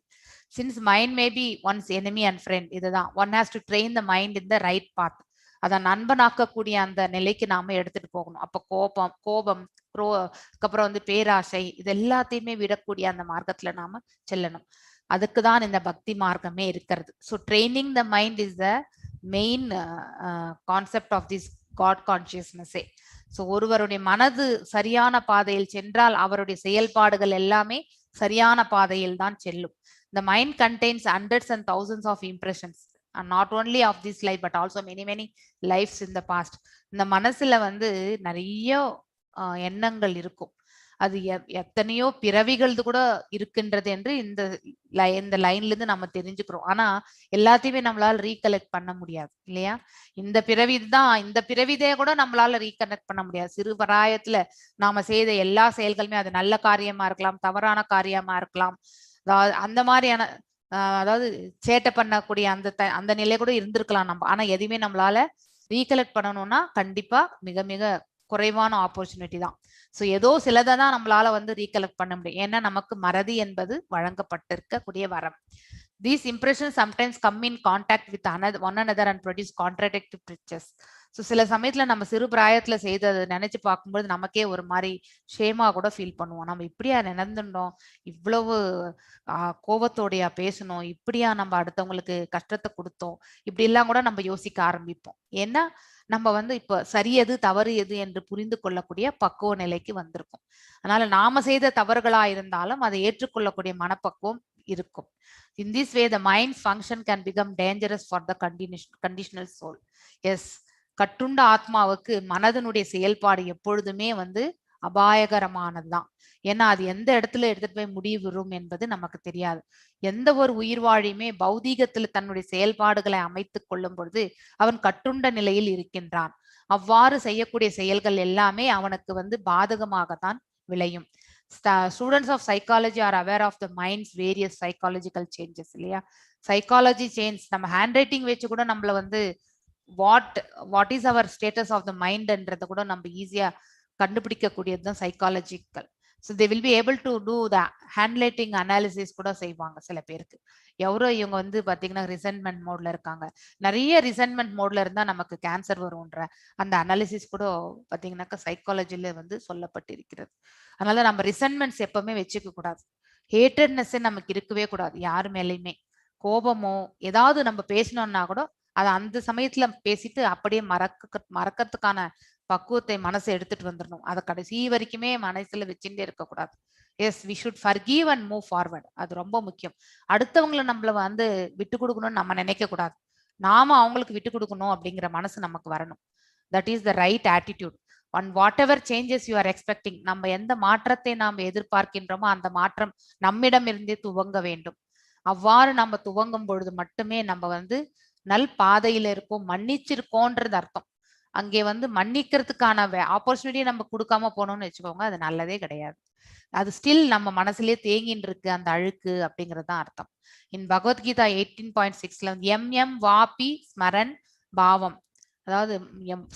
Since mind may be one's enemy and friend, இதுதான் one has to train the mind in the right path. அதை நண்பனாக்கக்கூடிய அந்த நிலைக்கு நாம எடுத்துட்டு போகணும். அப்ப கோபம், அதுக்கப்புறம் வந்து பேராசை, இது எல்லாத்தையுமே விடக்கூடிய அந்த மார்க்கத்துல நாம செல்லணும். அதுக்குதான் இந்த பக்தி மார்க்கமே இருக்கிறது. So training the mind is the main concept of this God கான்சியஸ்னஸே. So ஒருவருடைய மனது சரியான பாதையில் சென்றால் அவருடைய செயல்பாடுகள் எல்லாமே சரியான பாதையில் தான் செல்லும். The mind contains hundreds and thousands of impressions, and not only of this life but also many many lives in the past. இந்த மனசுல வந்து நிறைய எண்ணங்கள் இருக்கும். அது எத்தனையோ பிறவிகளது கூட இருக்கின்றது என்று இந்த லைன்ல இருந்து நம்ம தெரிஞ்சுக்கிறோம். ஆனா எல்லாத்தையுமே நம்மளால ரீகலெக்ட் பண்ண முடியாது இல்லையா? இந்த பிறவிதான், இந்த பிறவிதே கூட நம்மளால ரீகனெக்ட் பண்ண முடியாது. சிறு பிராயத்துல நாம செய்த எல்லா செயல்களுமே அது நல்ல காரியமா இருக்கலாம், தவறான காரியமா இருக்கலாம், அதாவது அந்த மாதிரியான அதாவது சேட்டை பண்ணக்கூடிய அந்த அந்த நிலை கூட இருந்திருக்கலாம் நம்ம. ஆனா எதுவுமே நம்மளால ரீகலெக்ட் பண்ணணும்னா கண்டிப்பா மிக மிக குறைவான ஆப்பர்ச்சுனிட்டி தான். ஸோ ஏதோ சிலதை தான் நம்மளால வந்து ரீகலெக்ட் பண்ண முடியும். ஏன்னா நமக்கு மறதி என்பது வழங்கப்பட்டிருக்கக்கூடிய வரம். These impressions sometimes come in contact with one another and produce contradictory pictures. So சில சமயத்துல நம்ம சிறு பிராயத்துல செய்ததை நினைச்சு பார்க்கும்போது நமக்கே ஒரு மாதிரி ஷேமா கூட ஃபீல் பண்ணுவோம். நம்ம இப்படியா நினைந்துட்டோம், இவ்வளவு கோபத்தோடையா பேசணும், இப்படியா நம்ம அடுத்தவங்களுக்கு கஷ்டத்தை கொடுத்தோம், இப்படி எல்லாம் கூட நம்ம யோசிக்க ஆரம்பிப்போம். ஏன்னா நம்ம வந்து இப்ப சரி எது தவறு எது என்று புரிந்து கொள்ளக்கூடிய பக்குவ நிலைக்கு வந்திருக்கும். அதனால நாம செய்த தவறுகளா இருந்தாலும் அதை ஏற்றுக்கொள்ளக்கூடிய மனப்பக்குவம் இருக்கும். In this way the mind function can become dangerous for the conditional soul. Yes, கட்டுண்ட ஆத்மாவுக்கு மனதனுடைய செயல்பாடு எப்பொழுதுமே வந்து அபாயகரமானதுதான். ஏன்னா அது எந்த இடத்துல எடுத்துட்டு போய் முடிவுறும் என்பது நமக்கு தெரியாது. எந்த ஒரு உயிர் வாழியுமே பௌதீகத்துல தன்னுடைய செயல்பாடுகளை அமைத்துக் கொள்ளும் பொழுது அவன் கட்டுண்ட நிலையில் இருக்கின்றான். அவ்வாறு செய்யக்கூடிய செயல்கள் எல்லாமே அவனுக்கு வந்து பாதகமாகத்தான் விளையும். Students of psychology are aware of the mind's various psychological changes, இல்லையா? சைக்காலஜி சேஞ்ச் நம்ம ஹேண்ட் ரைட்டிங் வச்சு கூட நம்மள வந்து what is our status of the மைண்ட்ன்றதை கூட நம்ம ஈஸியா கண்டுபிடிக்கக்கூடியது தான் psychological. So they will be able to do the hand writing analysis கூட செய்வாங்க சில பேருக்கு. எவ்வளோ இவங்க வந்து பார்த்தீங்கன்னா ரிசன்ட்மெண்ட் மோட்ல இருக்காங்க, நிறைய ரிசன்ட்மெண்ட் மோட்ல இருந்தா நமக்கு கேன்சர் வரும்ன்ற அந்த அனாலிசிஸ் கூட பார்த்தீங்கன்னாக்கா சைக்காலஜில வந்து சொல்லப்பட்டிருக்கிறது. அதனால நம்ம ரிசன்ட்மெண்ட்ஸ் எப்பவுமே வச்சுக்க கூடாது. ஹேட்டட்னஸ் நமக்கு இருக்கவே கூடாது யார் மேலேயுமே. கோபமோ ஏதாவது நம்ம பேசணும்னா கூட அதை அந்த சமயத்துல பேசிட்டு அப்படியே மறக்கிறதுக்கான பக்குவத்தை மனசை எடுத்துட்டு வந்துடணும். அதை கடைசி வரைக்குமே மனசுல வச்சுட்டே இருக்கக்கூடாது. Yes, we should forgive and move forward. அது ரொம்ப முக்கியம். அடுத்தவங்களை நம்மள வந்து விட்டு கொடுக்கணும்னு நம்ம நினைக்க கூடாது. நாம அவங்களுக்கு விட்டு கொடுக்கணும் அப்படிங்கிற மனசு நமக்கு வரணும். That is the right attitude. And whatever changes you are expecting, நம்ம எந்த மாற்றத்தை நாம் எதிர்பார்க்கின்றோமோ அந்த மாற்றம் நம்மிடம் இருந்தே துவங்க வேண்டும். அவ்வாறு நம்ம துவங்கும் பொழுது மட்டுமே நம்ம வந்து நல் பாதையில இருப்போம். மன்னிச்சிருக்கோன்றது அர்த்தம். அங்கே வந்து மன்னிக்கிறதுக்கான ஆப்பர்ச்சுனிட்டியை நம்ம கொடுக்காம போனோம்னு வச்சுக்கோங்க, அது நல்லதே கிடையாது. அது ஸ்டில் நம்ம மனசுலயே தேங்கின்னு இருக்கு அந்த அழுக்கு அப்படிங்கிறது தான் அர்த்தம். இன் பகவத்கீதா 18.6 வந்து எம் எம் வாபி ஸ்மரன் பாவம், அதாவது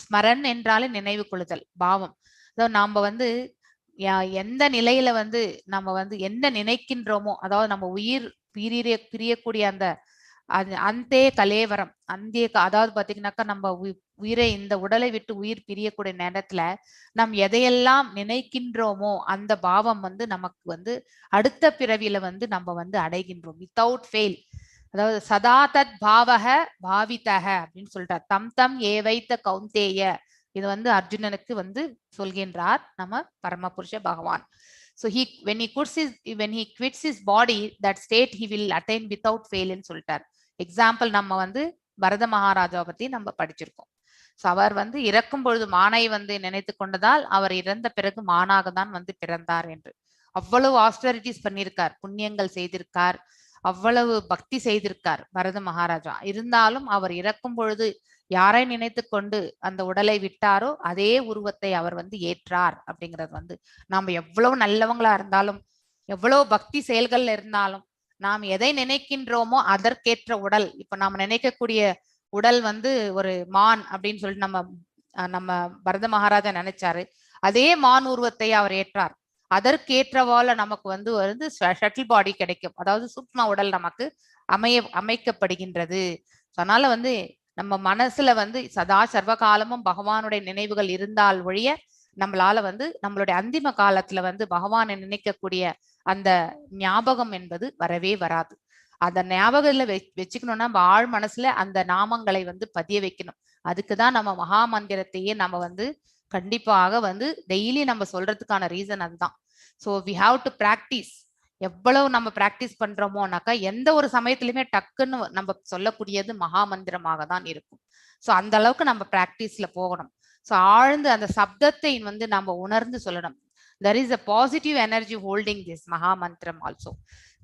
ஸ்மரன் என்றாலே நினைவு கொள்ளுதல், பாவம். அதாவது நாம வந்து எந்த நிலையில வந்து நம்ம வந்து என்ன நினைக்கின்றோமோ, அதாவது நம்ம உயிர் பிரியக்கூடிய அந்த அந்தே கலேவரம் அந்தே, அதாவது பாத்தீங்கன்னாக்கா நம்ம உயிரை இந்த உடலை விட்டு உயிர் பிரியக்கூடிய நேரத்துல நாம் எதையெல்லாம் நினைக்கின்றோமோ அந்த பாவம் வந்து நமக்கு வந்து அடுத்த பிறவியில வந்து நம்ம வந்து அடைகின்றோம் வித்தவுட் ஃபெயில். அதாவது சதா தத் பாவக பாவிதக அப்படின்னு சொல்லிட்டார். தம் தம் ஏவைத்த கௌந்தேய, இது வந்து அர்ஜுனனுக்கு வந்து சொல்கின்றார் நம்ம பரமபுருஷ பகவான். So he when he quits his when he quits his body, that state he will attain without fail ன்னு சொல்லிட்டார். எக்ஸாம்பிள் நம்ம வந்து பரத மகாராஜாவை பத்தி நம்ம படிச்சிருக்கோம். ஸோ அவர் வந்து இறக்கும் பொழுது மானை வந்து நினைத்து கொண்டதால் அவர் இறந்த பிறகு மானாக தான் வந்து பிறந்தார் என்று. அவ்வளவு ஆஸ்டரிட்டிஸ் பண்ணியிருக்கார், புண்ணியங்கள் செய்திருக்கார், அவ்வளவு பக்தி செய்திருக்கார் பரத மகாராஜா. இருந்தாலும் அவர் இறக்கும் பொழுது யாரை நினைத்து கொண்டு அந்த உடலை விட்டாரோ அதே உருவத்தை அவர் வந்து ஏற்றார். அப்படிங்கிறது வந்து நாம் எவ்வளவு நல்லவங்களா இருந்தாலும் எவ்வளவு பக்தி செயல்கள்ல இருந்தாலும் நாம் எதை நினைக்கின்றோமோ அதற்கேற்ற உடல். இப்ப நாம் நினைக்கக்கூடிய உடல் வந்து ஒரு மான் அப்படின்னு சொல்லிட்டு நம்ம நம்ம பரத மகாராஜா நினைச்சாரு, அதே மான் உருவத்தை அவர் ஏற்றார். அதற்கேற்றவால நமக்கு வந்து வந்து ஷட்டில் பாடி கிடைக்கும், அதாவது சூக்ஷ்ம உடல் நமக்கு அமைக்கப்படுகின்றது. அதனால வந்து நம்ம மனசுல வந்து சதா சர்வகாலமும் பகவானுடைய நினைவுகள் இருந்தால் ஒழிய நம்மளால வந்து நம்மளுடைய அந்திம காலத்துல வந்து பகவானை நினைக்கக்கூடிய அந்த ஞாபகம் என்பது வரவே வராது. அந்த ஞாபகத்துல வச்சுக்கணும்னா நம்ம ஆழ் மனசுல அந்த நாமங்களை வந்து பதிய வைக்கணும். அதுக்குதான் நம்ம மகா மந்திரத்தையே நம்ம வந்து கண்டிப்பாக வந்து டெய்லி நம்ம சொல்றதுக்கான ரீசன் அதுதான். So we have to practice. எவ்வளவு நம்ம பிராக்டிஸ் பண்றோமோனாக்கா எந்த ஒரு சமயத்திலுமே டக்குன்னு நம்ம சொல்லக்கூடியது மகா மந்திரமாக தான் இருக்கும். ஸோ அந்த அளவுக்கு நம்ம பிராக்டிஸ்ல போகணும். ஸோ ஆழ்ந்து அந்த சப்தத்தை வந்து நம்ம உணர்ந்து சொல்லணும். There is a positive energy holding this மகா மந்திரம் ஆல்சோ.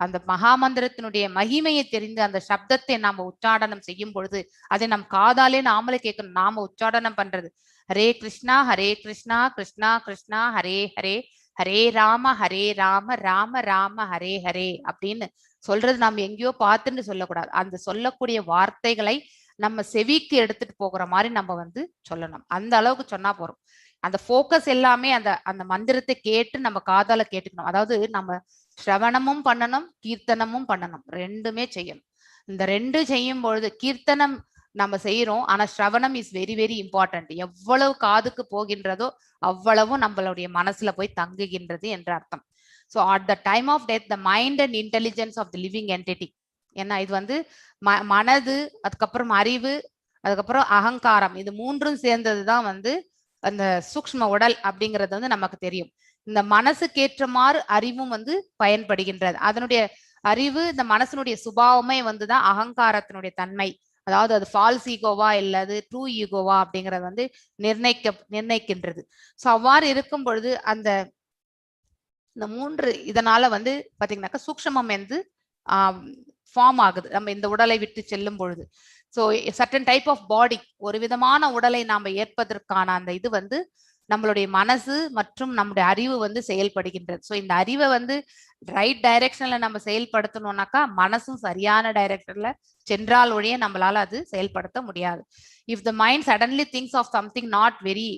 அந்த மகா மந்திரத்தினுடைய மகிமையை தெரிந்து அந்த சப்தத்தை நாம உச்சாடனம் செய்யும் பொழுது அதை நம் காதாலே நாமளே கேட்கணும். நாம உச்சாடனம் பண்றது ஹரே கிருஷ்ணா ஹரே கிருஷ்ணா கிருஷ்ணா கிருஷ்ணா ஹரே ஹரே ஹரே ராம ஹரே ராம ராம ராம ஹரே ஹரே அப்படின்னு சொல்றது நாம் எங்கேயோ பார்த்துன்னு சொல்லக்கூடாது. அந்த சொல்லக்கூடிய வார்த்தைகளை நம்ம செவிக்கு எடுத்துட்டு போகிற மாதிரி நம்ம வந்து சொல்லணும். அந்த அளவுக்கு சொன்னா போறோம். அந்த ஃபோக்கஸ் எல்லாமே அந்த அந்த மந்திரத்தை கேட்டு நம்ம காதால கேட்டுக்கணும். அதாவது நம்ம ஸ்ரவணமும் பண்ணணும், கீர்த்தனமும் பண்ணணும், ரெண்டுமே செய்யணும். இந்த ரெண்டு செய்யும் பொழுது, கீர்த்தனம் நம்ம செய்யறோம், ஆனா ஸ்ரவணம் is very very important. எவ்வளவு காதுக்கு போகின்றதோ அவ்வளவும் நம்மளுடைய மனசுல போய் தங்குகின்றது என்ற அர்த்தம். So at the time of death, the mind and intelligence of the living entity, ஏன்னா இது வந்து மனது, அதுக்கப்புறம் அறிவு, அதுக்கப்புறம் அகங்காரம், இது மூன்றும் சேர்ந்ததுதான் வந்து அந்த சூக்ஷ்ம உடல் அப்படிங்கிறது வந்து நமக்கு தெரியும். இந்த மனசுக்கேற்றமாறு அறிவும் வந்து பயன்படுகின்றது. அதனுடைய அறிவு, இந்த மனசனுடைய சுபாவமே வந்துதான் அகங்காரத்தினுடைய தன்மை. அதாவது அது ஃபால்ஸ் ஈகோவா இல்லது ட்ரூ ஈகோவா அப்படிங்கறது வந்து நிர்ணயிக்கின்றது. ஸோ அவ்வாறு இருக்கும் பொழுது அந்த இந்த மூன்று இதனால வந்து பாத்தீங்கன்னாக்கா சூக்ஷ்மம் வந்து ஃபார்ம் ஆகுது நம்ம இந்த உடலை விட்டு செல்லும் பொழுது. So certain type of body, ஒரு விதமான உடலை நாம ஏற்பதற்கான அந்த இது வந்து நம்மளுடைய மனசு மற்றும் நம்முடைய அறிவு வந்து செயல்படுகின்றது. ஸோ இந்த அறிவை வந்து ரைட் டைரக்ஷன்ல நம்ம செயல்படுத்தணும்னாக்கா மனசும் சரியான டைரக்ஷன்ல சென்றால் ஒழிய நம்மளால அது செயல்படுத்த முடியாது. If the mind suddenly thinks of something not very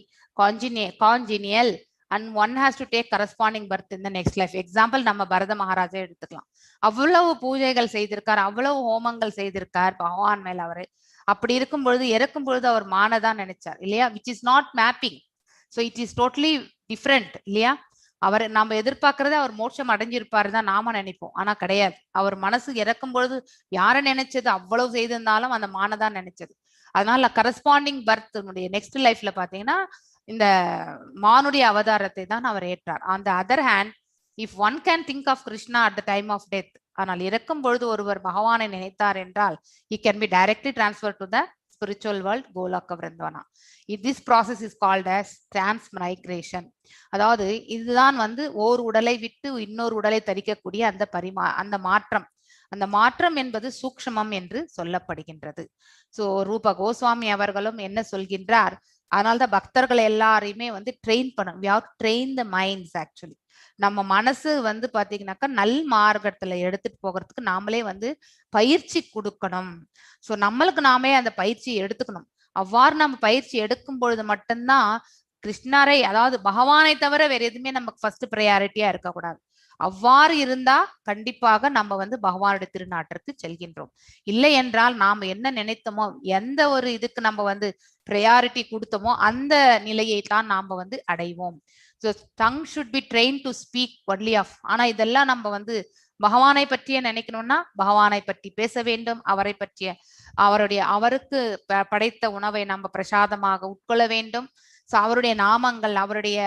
congenial and one has to take corresponding birth in the next life. Example, நம்ம பரத மகாராஜா எடுத்துக்கலாம். அவ்வளவு பூஜைகள் செய்திருக்கார், அவ்வளவு ஹோமங்கள் செய்திருக்கார் பகவான் மேல அவரு. அப்படி இருக்கும் பொழுது இறக்கும் பொழுது அவர் மானதான் நினைச்சார் இல்லையா? Which is not mapping. So it is totally different இல்லையா? அவர் நாம எதிர்பார்க்கறது அவர் மோட்சம் அடைஞ்சிருப்பாரு தான் நாம நினைப்போம். ஆனா கிடையாது. அவர் மனசு இறக்கும் பொழுது யாரை நினைச்சது? அவ்வளவு செய்திருந்தாலும் அந்த மானதான் நினைச்சது. அதனால கரஸ்பாண்டிங் பர்த் நெக்ஸ்ட் லைஃப்ல பாத்தீங்கன்னா இந்த மானுடைய அவதாரத்தை தான் அவர் ஏற்றார். On the other hand, if one can think of Krishna at the time of death, ஆனால் இறக்கும் பொழுது ஒருவர் பகவானை நினைத்தார் என்றால், he can be directly transferred to the spiritual world, Goloka Vrindavana. This process is called as transmigration. அதாவது இதுதான் வந்து ஓர் உடலை விட்டு இன்னொரு உடலை தரிக்கக்கூடிய அந்த மாற்றம். அந்த மாற்றம் என்பது சூக்ஷ்மம் என்று சொல்லப்படுகின்றது. சோ ரூப கோஸ்வாமி அவர்களும் என்ன சொல்கின்றார்? அதனால்தான் பக்தர்கள் எல்லாரையுமே வந்து ட்ரெயின் பண்ணணும். We have train the minds actually. நம்ம மனசு வந்து பாத்தீங்கன்னாக்கா நல் மார்க்கத்துல எடுத்துட்டு போகிறதுக்கு நாமளே வந்து பயிற்சி கொடுக்கணும். சோ நம்மளுக்கு நாமே அந்த பயிற்சியை எடுத்துக்கணும். அவ்வாறு நம்ம பயிற்சி எடுக்கும் பொழுது மட்டும்தான் கிருஷ்ணரை, அதாவது பகவானை தவிர வேற எதுவுமே நமக்கு ஃபர்ஸ்ட் ப்ரையாரிட்டியா இருக்கக்கூடாது. அவ்வாறு இருந்தா கண்டிப்பாக நம்ம வந்து பகவானுடைய திருநாட்டிற்கு செல்கின்றோம். இல்லை என்றால் நாம் என்ன நினைத்தோமோ, எந்த ஒரு இதுக்கு நம்ம வந்து ப்ரையாரிட்டி கொடுத்தோமோ அந்த நிலையை தான் நாம வந்து அடைவோம். So tongue should be trained to speak only of, ஆனா இதெல்லாம் நம்ம வந்து பகவானை பற்றியே நினைக்கணும்னா பகவானை பற்றி பேச வேண்டும். அவரை பற்றிய அவருடைய அவருக்கு படைத்த உணவை நம்ம பிரசாதமாக உட்கொள்ள வேண்டும். ஸோ அவருடைய நாமங்கள், அவருடைய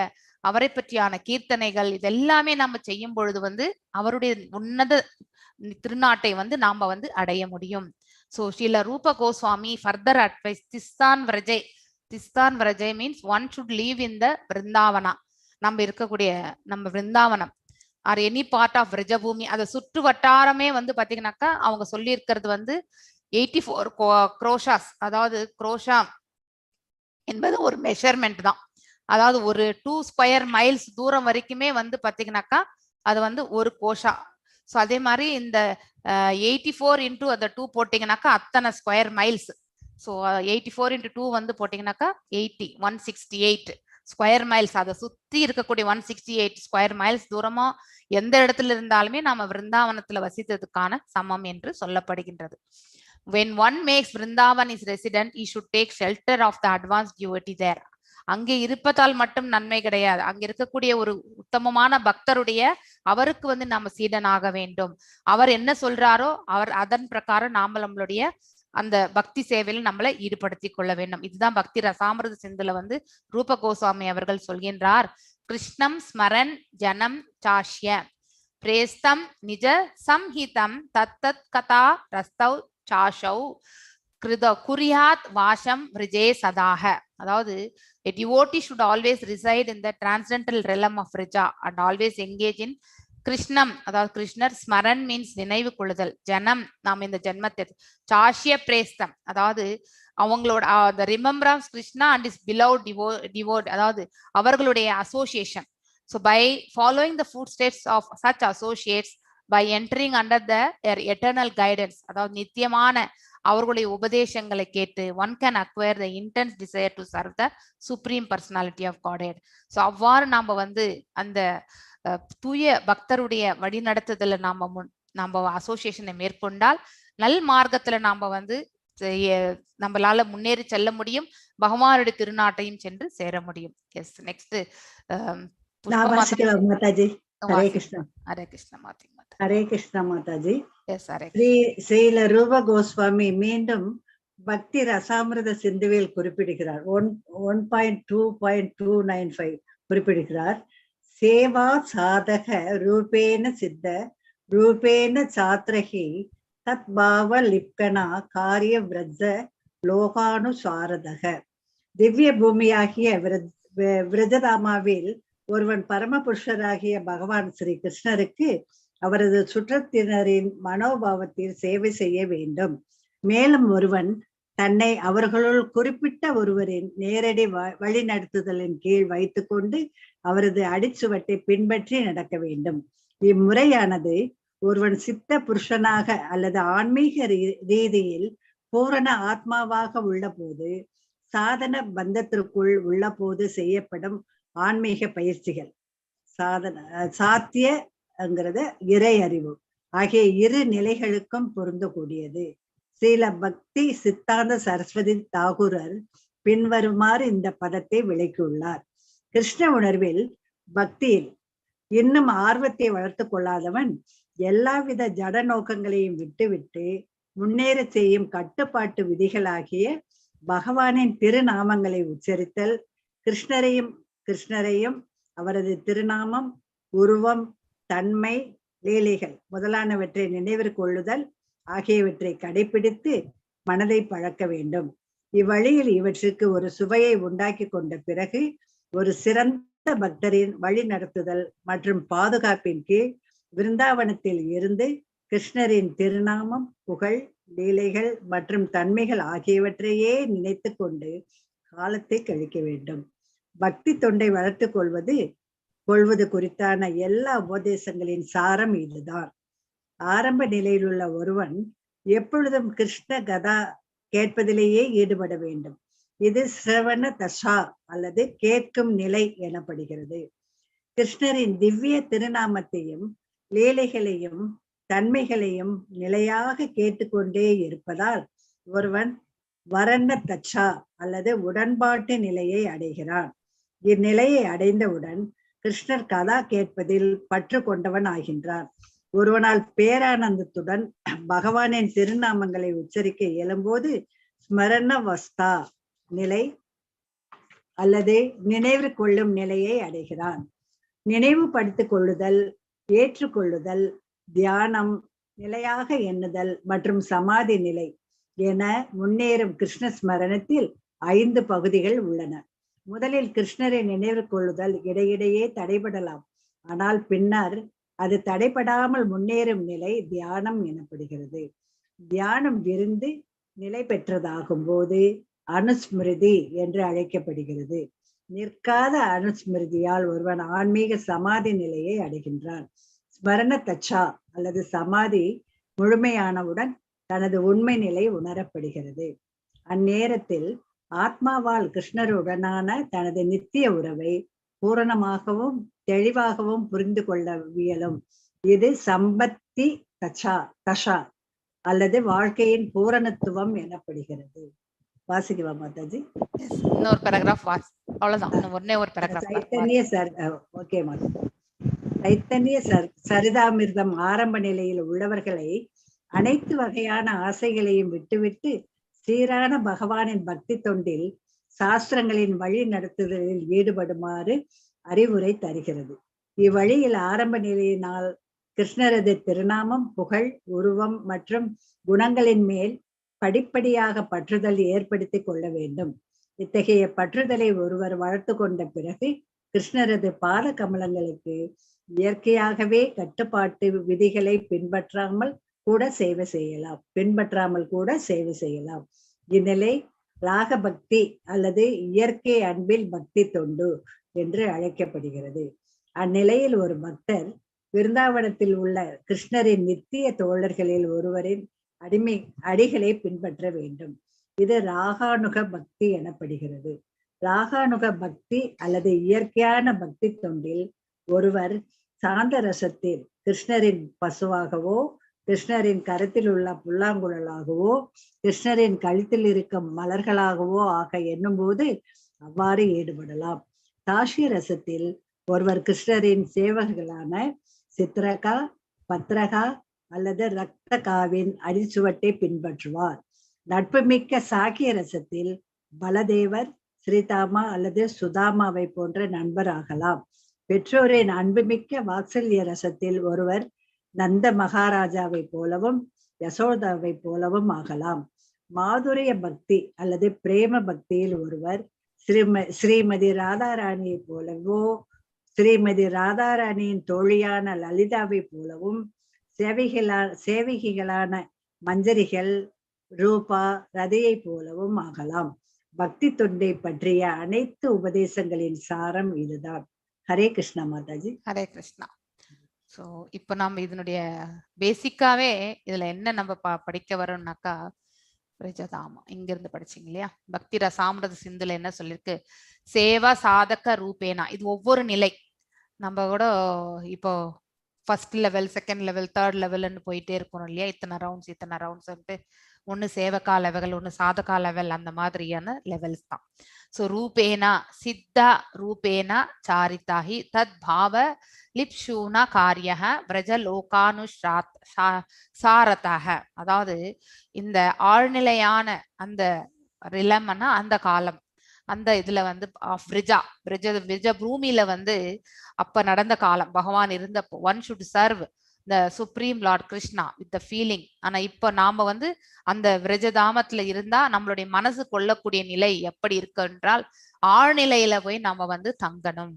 அவரை பற்றியான கீர்த்தனைகள், இதெல்லாமே நம்ம செய்யும் பொழுது வந்து அவருடைய உன்னத திருநாட்டை வந்து நாம வந்து அடைய முடியும். So Srila Rupa Goswami further advice, திஸ்தான் விரஜை. திஸ்தான் விரஜை means one should live in the Vrindavana. நம்ம இருக்கக்கூடிய நம்ம விருந்தாவனம் or any part of Vrajabhoomi, அதை சுற்று வட்டாரமே வந்து பாத்தீங்கன்னாக்கா அவங்க சொல்லி இருக்கிறது வந்து 84 குரோஷாஸ். அதாவது குரோஷா என்பது ஒரு மெஷர்மெண்ட் தான். அதாவது ஒரு 2 ஸ்கொயர் மைல்ஸ் தூரம் வரைக்குமே வந்து பாத்தீங்கன்னாக்கா அது வந்து ஒரு கோஷா. ஸோ அதே மாதிரி இந்த 84 இன்டூ அந்த 2 போட்டிங்கனாக்கா அத்தனை square miles. So 84 into 2 வந்து போட்டிங்கனாக்கா 168 square miles. அதை சுத்தி இருக்கக்கூடிய 168 ஸ்கொயர் மைல்ஸ் தூரமா எந்த இடத்துல இருந்தாலுமே நாம விருந்தாவனத்துல வசித்ததுக்கான சமம் என்று சொல்லப்படுகின்றது. When one makes Vrindavan his resident, he should take shelter of the advanced devotee there. அங்கே இருப்பதால் மட்டும் நன்மை கிடையாது. அங்க இருக்கக்கூடிய ஒரு உத்தமமான பக்தருடைய அவருக்கு வந்து நாம சீடனாக வேண்டும். அவர் என்ன சொல்றாரோ அவர் அதன் பிரகாரம் நாம நம்மளுடைய அந்த பக்தி சேவையில் நம்மளை ஈடுபடுத்திக் கொள்ள வேண்டும். இதுதான் பக்தி ரசாமிருத சிந்துல வந்து ரூப கோஸ்வாமி அவர்கள் சொல்கின்றார். கிருஷ்ணம் ஸ்மரன் ஜனம் சாஷ்ய பிரேஸ்தம் நிஜ சம்ஹிதம் தத்தத் கதா ரஸ்தௌ சாஷௌ கிருத குறியாத் வாசம் விரஜே சதாக. அதாவது a devotee should always reside in the transcendental realm of Vrija and always engage in கிருஷ்ணம், அதாவது கிருஷ்ணர், ஸ்மரன் மீன்ஸ் நினைவு கொள்ளுதல், ஜனம் நாம் இந்த ஜென்மத்தை, சாஷ்ய பிரேஸ்தம் அதாவது அவங்களோட the remembrance Krishna and his beloved devotee, அதாவது அவர்களுடைய association. So by following the footsteps of such associates, by entering under the eternal guidance, அதாவது நித்தியமான அவர்களுடைய உபதேசங்களை கேட்டு, one can acquire the intense desire to serve the Supreme Personality of Godhead. So அவ்வாறு நாம வந்து அந்த தூய பக்தருடைய வழிநடத்துதல நாம அசோசியேஷனை மேற்கொண்டால் நல் மார்க்கத்துல நாம வந்து நம்மளால முன்னேறி செல்ல முடியும், பகவானுடைய திருநாட்டையும் சென்று சேர முடியும். எஸ், நெக்ஸ்ட் நான் வாசிக்கலாம் மாதாஜி. ஹரே கிருஷ்ணா. ஹரே கிருஷ்ணா மாதா. ஹரே கிருஷ்ணா மாதாஜி. எஸ், ஹரே. ஸ்ரீ ஸ்ரீல ரூப கோஸ்வாமி மீண்டும் பக்தி ரசாமிரத சிந்துவில் குறிப்பிடுகிறார். 1.2.295 குறிப்பிடுகிறார். சேவா சாதக ரூபேண சித்த ரூபேண சாத்ரஹி தத் பாவ லிப்கனா காரிய விரஜ லோகானுசாரதக. திவ்ய பூமியாகிய விரஜதாமாவில் ஒருவன் பரமபுருஷராகிய பகவான் ஸ்ரீ கிருஷ்ணருக்கு அவரது சுற்றத்தினரின் மனோபாவத்தில் சேவை செய்ய வேண்டும். மேலும் ஒருவன் தன்னை அவர்களுள் குறிப்பிட்ட ஒருவரின் நேரடி வழிநடத்துதலின் கீழ் வைத்துக்கொண்டு அவரது அடிச்சுவட்டை பின்பற்றி நடக்க வேண்டும். இம்முறையானது ஒருவன் சித்த புருஷனாக அல்லது ஆன்மீக ரீதியில் பூரண ஆத்மாவாக உள்ள போது, சாதன பந்தத்திற்குள் உள்ள போது செய்யப்படும் ஆன்மீக பயிற்சிகள், சாதன சாத்தியங்கிறத இறை அறிவு ஆகிய இரு நிலைகளுக்கும் பொருந்தக்கூடியது. ஸ்ரீல பக்தி சித்தாந்த சரஸ்வதி தாகூரர் பின்வருமாறு இந்த பதத்தை விளக்கியுள்ளார். கிருஷ்ண உணர்வில் பக்தியில் இன்னும் ஆர்வத்தை வளர்த்து கொள்ளாதவன் எல்லாவித ஜட நோக்கங்களையும் விட்டுவிட்டு முன்னேற செய்யும் கட்டுப்பாட்டு விதிகளாகிய பகவானின் திருநாமங்களை உச்சரித்தல், கிருஷ்ணரையும் அவரது திருநாமம், உருவம், தன்மை, லீலைகள் முதலானவற்றை நினைவிற் கொள்ளுதல் ஆகியவற்றை கடைபிடித்து மனதை பழக்க வேண்டும். இவ்வழியில் இவற்றுக்கு ஒரு சுவையை உண்டாக்கி கொண்ட பிறகு ஒரு சிறந்த பக்தரின் வழி நடத்துதல் மற்றும் பாதுகாப்பின் கீழ் விருந்தாவனத்தில் இருந்து கிருஷ்ணரின் திருநாமம், புகழ், லீலைகள் மற்றும் தன்மைகள் ஆகியவற்றையே நினைத்து கொண்டு காலத்தை கழிக்க வேண்டும். பக்தி தொண்டை வளர்த்து கொள்வது குறித்தான எல்லா உபதேசங்களின் சாரம் இதுதான். ஆரம்ப நிலையில் உள்ள ஒருவன் எப்பொழுதும் கிருஷ்ண கதா கேட்பதிலேயே ஈடுபட வேண்டும். இது சிரவண தசா அல்லது கேட்கும் நிலை எனப்படுகிறது. கிருஷ்ணரின் திவ்ய திருநாமத்தையும் லீலைகளையும் தன்மைகளையும் நிலையாக கேட்டுக்கொண்டே இருப்பதால் ஒருவன் வரண தச்சா அல்லது உடன்பாட்டு நிலையை அடைகிறான். இந்நிலையை அடைந்தவுடன் கிருஷ்ணர் கதா கேட்பதில் பற்று கொண்டவன் ஆகின்றான். ஒருவனால் பேரானந்தத்துடன் பகவானின் திருநாமங்களை உச்சரிக்க இயலும்போது ஸ்மரண வஸ்தா நிலை அல்லது நினைவு கொள்ளும் நிலையை அடைகிறான். நினைவுபடுத்திக் கொள்ளுதல், ஏற்றுக்கொள்ளுதல், தியானம், நிலையாக எண்ணுதல் மற்றும் சமாதி நிலை என முன்னேறும் கிருஷ்ண ஸ்மரணத்தில் 5 பகுதிகள் உள்ளன. முதலில் கிருஷ்ணரை நினைவு கொள்ளுதல் இடையிடையே தடைபடலாம். ஆனால் பின்னர் அது தடைபடாமல் முன்னேறும் நிலை தியானம் எனப்படுகிறது. தியானம் விருந்து நிலை பெற்றதாகும் போது அனுஸ்மிருதி என்று அழைக்கப்படுகிறது. நிற்காத அனுஸ்மிருதியால் ஒருவன் ஆன்மீக சமாதி நிலையை அடைகின்றான். ஸ்மரண தச்சா அல்லது சமாதி முழுமையானவுடன் தனது உண்மை நிலை உணரப்படுகிறது. அந்நேரத்தில் ஆத்மாவால் கிருஷ்ணருடனான தனது நித்திய உறவை பூரணமாகவும் தெளிவாகவும் புரிந்து கொள்ள இயலும். இது சம்பத்தி தசா அல்லது வாழ்க்கையின் பூரணத்துவம் எனப்படுகிறது. வாசிக்கவா மாதாஜி? இன்னொரு பேராகிராஃப் வாசி, அவ்வளவுதான். ஒன்னே ஒரு பேராகிராஃப். சைத்தன்ய சர் ஓகே மாதா. சைத்தன்ய சரிதாமிர்தம் ஆரம்ப நிலையில் உள்ளவர்களை அனைத்து வகையான ஆசைகளையும் விட்டுவிட்டு சீரான பகவானின் பக்தி தொண்டில் சாஸ்திரங்களின் வழி நடத்துதலில் ஈடுபடுமாறு அறிவுரை தருகிறது. இவ்வழியில் ஆரம்ப நிலையினால் கிருஷ்ணரது திருநாமம், புகழ், உருவம் மற்றும் குணங்களின் மேல் படிப்படியாக பற்றுதல் ஏற்படுத்தி கொள்ள வேண்டும். இத்தகைய பற்றுதலை ஒருவர் வளர்த்து கொண்ட பிறகு கிருஷ்ணரது பாத கமலங்களுக்கு இயற்கையாகவே கட்டுப்பாட்டு விதிகளை பின்பற்றாமல் கூட சேவை செய்யலாம். இந்நிலை ராகபக்தி அல்லது இயற்கை அன்பில் பக்தி தொண்டு என்று அழைக்கப்படுகிறது. அந்நிலையில் ஒரு பக்தர் விருந்தாவனத்தில் உள்ள கிருஷ்ணரின் நித்திய தோழர்களில் ஒருவரின் அடிகளை பின்பற்ற வேண்டும். இது ராகானுக பக்தி எனப்படுகிறது. ராகானுக பக்தி அல்லது இயற்கையான பக்தி தொண்டில் ஒருவர் சாந்த ரசத்தில் கிருஷ்ணரின் பசுவாகவோ கிருஷ்ணரின் கரத்தில் உள்ள புல்லாங்குழலாகவோ கிருஷ்ணரின் கழுத்தில் இருக்கும் மலர்களாகவோ ஆக எண்ணும்போது அவ்வாறு ஈடுபடலாம். தாஷ்ய ரசத்தில் ஒருவர் கிருஷ்ணரின் சேவகர்களான சித்ரகா, பத்ரகா அல்லது ரக்தகாவின் அடிச்சுவட்டை பின்பற்றுவார். நட்புமிக்க சாக்கிய ரசத்தில் பலதேவர், ஸ்ரீதாமா அல்லது சுதாமாவை போன்ற நண்பராகலாம். பெற்றோரின் அன்புமிக்க வாத்சல்ய ரசத்தில் ஒருவர் நந்த மகாராஜாவை போலவும் யசோதாவை போலவும் ஆகலாம். மாதுரிய பக்தி அல்லது பிரேம பக்தியில் ஒருவர் ஸ்ரீமதி ராதாராணியை போலவோ ஸ்ரீமதி ராதாராணியின் தோழியான லலிதாவை போலவும் சேவகிகளான மஞ்சரிகள், ரூபா, ரதையை போலவும் ஆகலாம். பக்தி தொண்டை பற்றிய அனைத்து உபதேசங்களின் சாரம் இதுதான். ஹரே கிருஷ்ணா மாதாஜி. ஹரே கிருஷ்ணா. ஸோ இப்போ நம்ம இதனுடைய பேசிக்காவே இதுல என்ன நம்ம படிக்க வரோம்னாக்கா, பிரஜதாமா இங்க இருந்து படிச்சீங்க இல்லையா? பக்தி ரசாமிரத சிந்துல என்ன சொல்லிருக்கு? சேவா சாதக ரூபேனா. இது ஒவ்வொரு நிலை. நம்ம கூட இப்போ first level, second level, third லெவல்னு போயிட்டே இருக்கணும் இல்லையா? இத்தனை ரவுண்ட்ஸ் இத்தனை ரவுண்ட்ஸ் ஒன்னு சேவகா லெவல், ஒன்னு சாதகா லெவல், அந்த மாதிரியான லெவல்ஸ் தான். ஸோ ரூபேனா சித்தா ரூபேனா சாரிதாஹி தத் பாவ லிப்ஷூனா காரியக விரஜ லோகானுஷாத் சாரதாக. அதாவது இந்த ஆழ்நிலையான அந்த ரிலமனா அந்த காலம், அந்த இதுல வந்து விரஜா விரஜ விரஜ பூமியில வந்து அப்ப நடந்த காலம், பகவான் இருந்தப்போ one should serve the supreme Lord Krishna with the feeling. ஆனா இப்ப நாம வந்து அந்த விரஜதாமத்துல இருந்தா நம்மளுடைய மனசு கொள்ளக்கூடிய நிலை எப்படி இருக்கு என்றால், ஆழ்நிலையில போய் நாம வந்து தங்கணும்.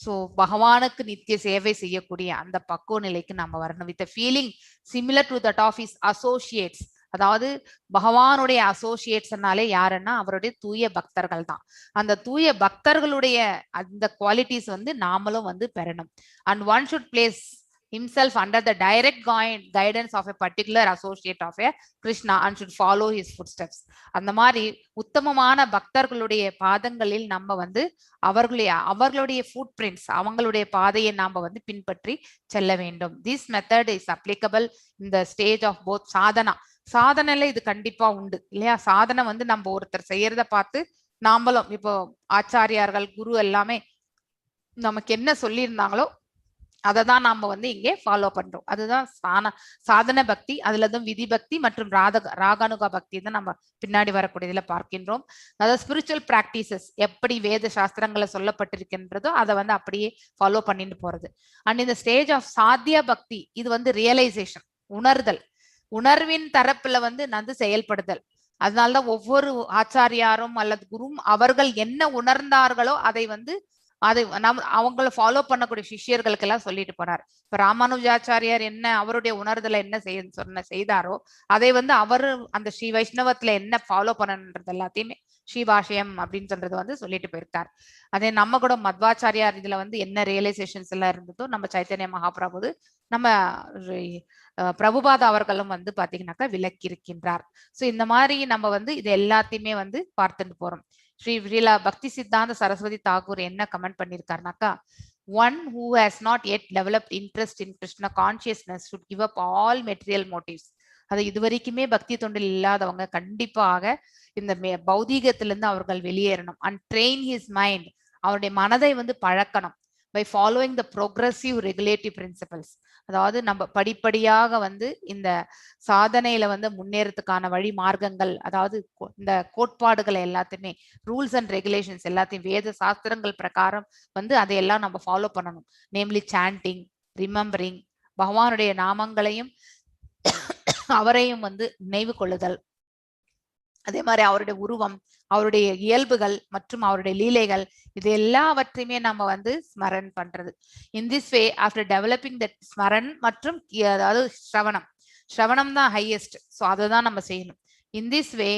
சோ பகவானுக்கு நித்திய சேவை செய்யக்கூடிய அந்த பக்குவ நிலைக்கு நாம வரணும். With feeling similar to that of his associates. அதாவது பகவானுடைய அசோசியேட்ஸ்னாலே யாருன்னா அவருடைய தூய பக்தர்கள் தான். அந்த தூய பக்தர்களுடைய அந்த குவாலிட்டிஸ் வந்து நாமளும் வந்து பெறணும். And one should place himself under the direct guidance of a particular associate of a Krishna and should follow his footsteps. அந்த மாதிரி உத்தமமான பக்தர்களுடைய பாதங்களில் நம்ம வந்து அவர்களுடைய ஃபுட் பிரிண்ட்ஸ், அவங்களுடைய பாதையை நாம வந்து பின்பற்றி செல்ல வேண்டும். This method is applicable in the stage of both sadhana. சாதனையில இது கண்டிப்பா உண்டு இல்லையா? சாதனை வந்து நம்ம ஒருத்தர் செய்யறத பார்த்து நாமளும் இப்போ ஆச்சாரியார்கள், குரு எல்லாமே நமக்கு என்ன சொல்லியிருந்தாங்களோ அதை தான் நாம வந்து இங்கே ஃபாலோ பண்றோம். அதுதான் சாதன பக்தி. அதுலதான் விதி பக்தி மற்றும் ராகானுகா பக்தி தான் நம்ம பின்னாடி வரக்கூடியதுல பார்க்கின்றோம். அதாவது ஸ்பிரிச்சுவல் பிராக்டிசஸ் எப்படி வேத சாஸ்திரங்களை சொல்லப்பட்டிருக்கின்றதோ அதை வந்து அப்படியே ஃபாலோ பண்ணிட்டு போறது. அண்ட் இந்த ஸ்டேஜ் ஆஃப் சாத்திய பக்தி, இது வந்து ரியலைசேஷன், உணர்தல், உணர்வின் தரப்புல வந்து வந்து செயல்படுதல். அதனாலதான் ஒவ்வொரு ஆச்சாரியாரும் அல்லது குரும் அவர்கள் என்ன உணர்ந்தார்களோ அதை வந்து அதை நம் அவங்கள ஃபாலோ பண்ணக்கூடிய சிஷ்யர்களுக்கு எல்லாம் சொல்லிட்டு போனார். இப்ப ராமானுஜாச்சாரியார் என்ன அவருடைய உணர்தலை என்ன செய்ய செய்தாரோ அதை வந்து அவரு அந்த ஸ்ரீ வைஷ்ணவத்துல என்ன ஃபாலோ பண்ணணுன்றது எல்லாத்தையுமே ஸ்ரீபாஷயம் அப்படின்னு சொல்றது வந்து சொல்லிட்டு போயிருக்கார். அதே நம்ம கூட மத்வாச்சாரியார் இதுல வந்து என்ன ரியலைசேஷன்ஸ் எல்லாம் இருந்ததோ நம்ம சைத்தன்ய மகாபிரபு, நம்ம பிரபுபாதா அவர்களும் வந்து பாத்தீங்கன்னாக்கா விளக்கி இருக்கின்றார். சோ இந்த மாதிரி நம்ம வந்து இது எல்லாத்தையுமே வந்து பார்த்துட்டு போறோம். ஸ்ரீ ஸ்ரீலா பக்தி சித்தாந்த சரஸ்வதி தாகூர் என்ன comment பண்ணிருக்காருனாக்கா, one who has not yet developed interest in Krishna consciousness should give up all material motives. அது இதுவரைக்குமே பக்தி தொண்டில் இல்லாதவங்க கண்டிப்பாக இந்த பௌதீகத்திலிருந்து அவர்கள் வெளியேறணும். அண்ட் ட்ரெயின் his mind, அவருடைய மனதை வந்து பழக்கணும். By following the progressive regulative principles. அதாவது நம்ம படிப்படியாக வந்து இந்த சாதனையில வந்து முன்னேறதுக்கான வழி மார்க்கங்கள், அதாவது இந்த கோட்பாடுகளை எல்லாத்தையுமே, ரூல்ஸ் அண்ட் ரெகுலேஷன்ஸ் எல்லாத்தையும் வேத சாஸ்திரங்கள் பிரகாரம் வந்து அதையெல்லாம் நம்ம ஃபாலோ பண்ணணும். நேம்லி சாண்டிங், ரிமெம்பரிங், பகவானுடைய நாமங்களையும் அவரையும் வந்து நினைவு கொள்ளுதல், அதே மாதிரி அவருடைய உருவம், அவருடைய இயல்புகள் மற்றும் அவருடைய லீலைகள், இது எல்லாவற்றையுமே நம்ம வந்து ஸ்மரன் பண்றது. In this way after developing that ஸ்மரன் மற்றும் அதாவது ஸ்ரவணம், ஸ்ரவணம் தான் ஹையஸ்ட். ஸோ அதை தான் நம்ம செய்யணும். In this way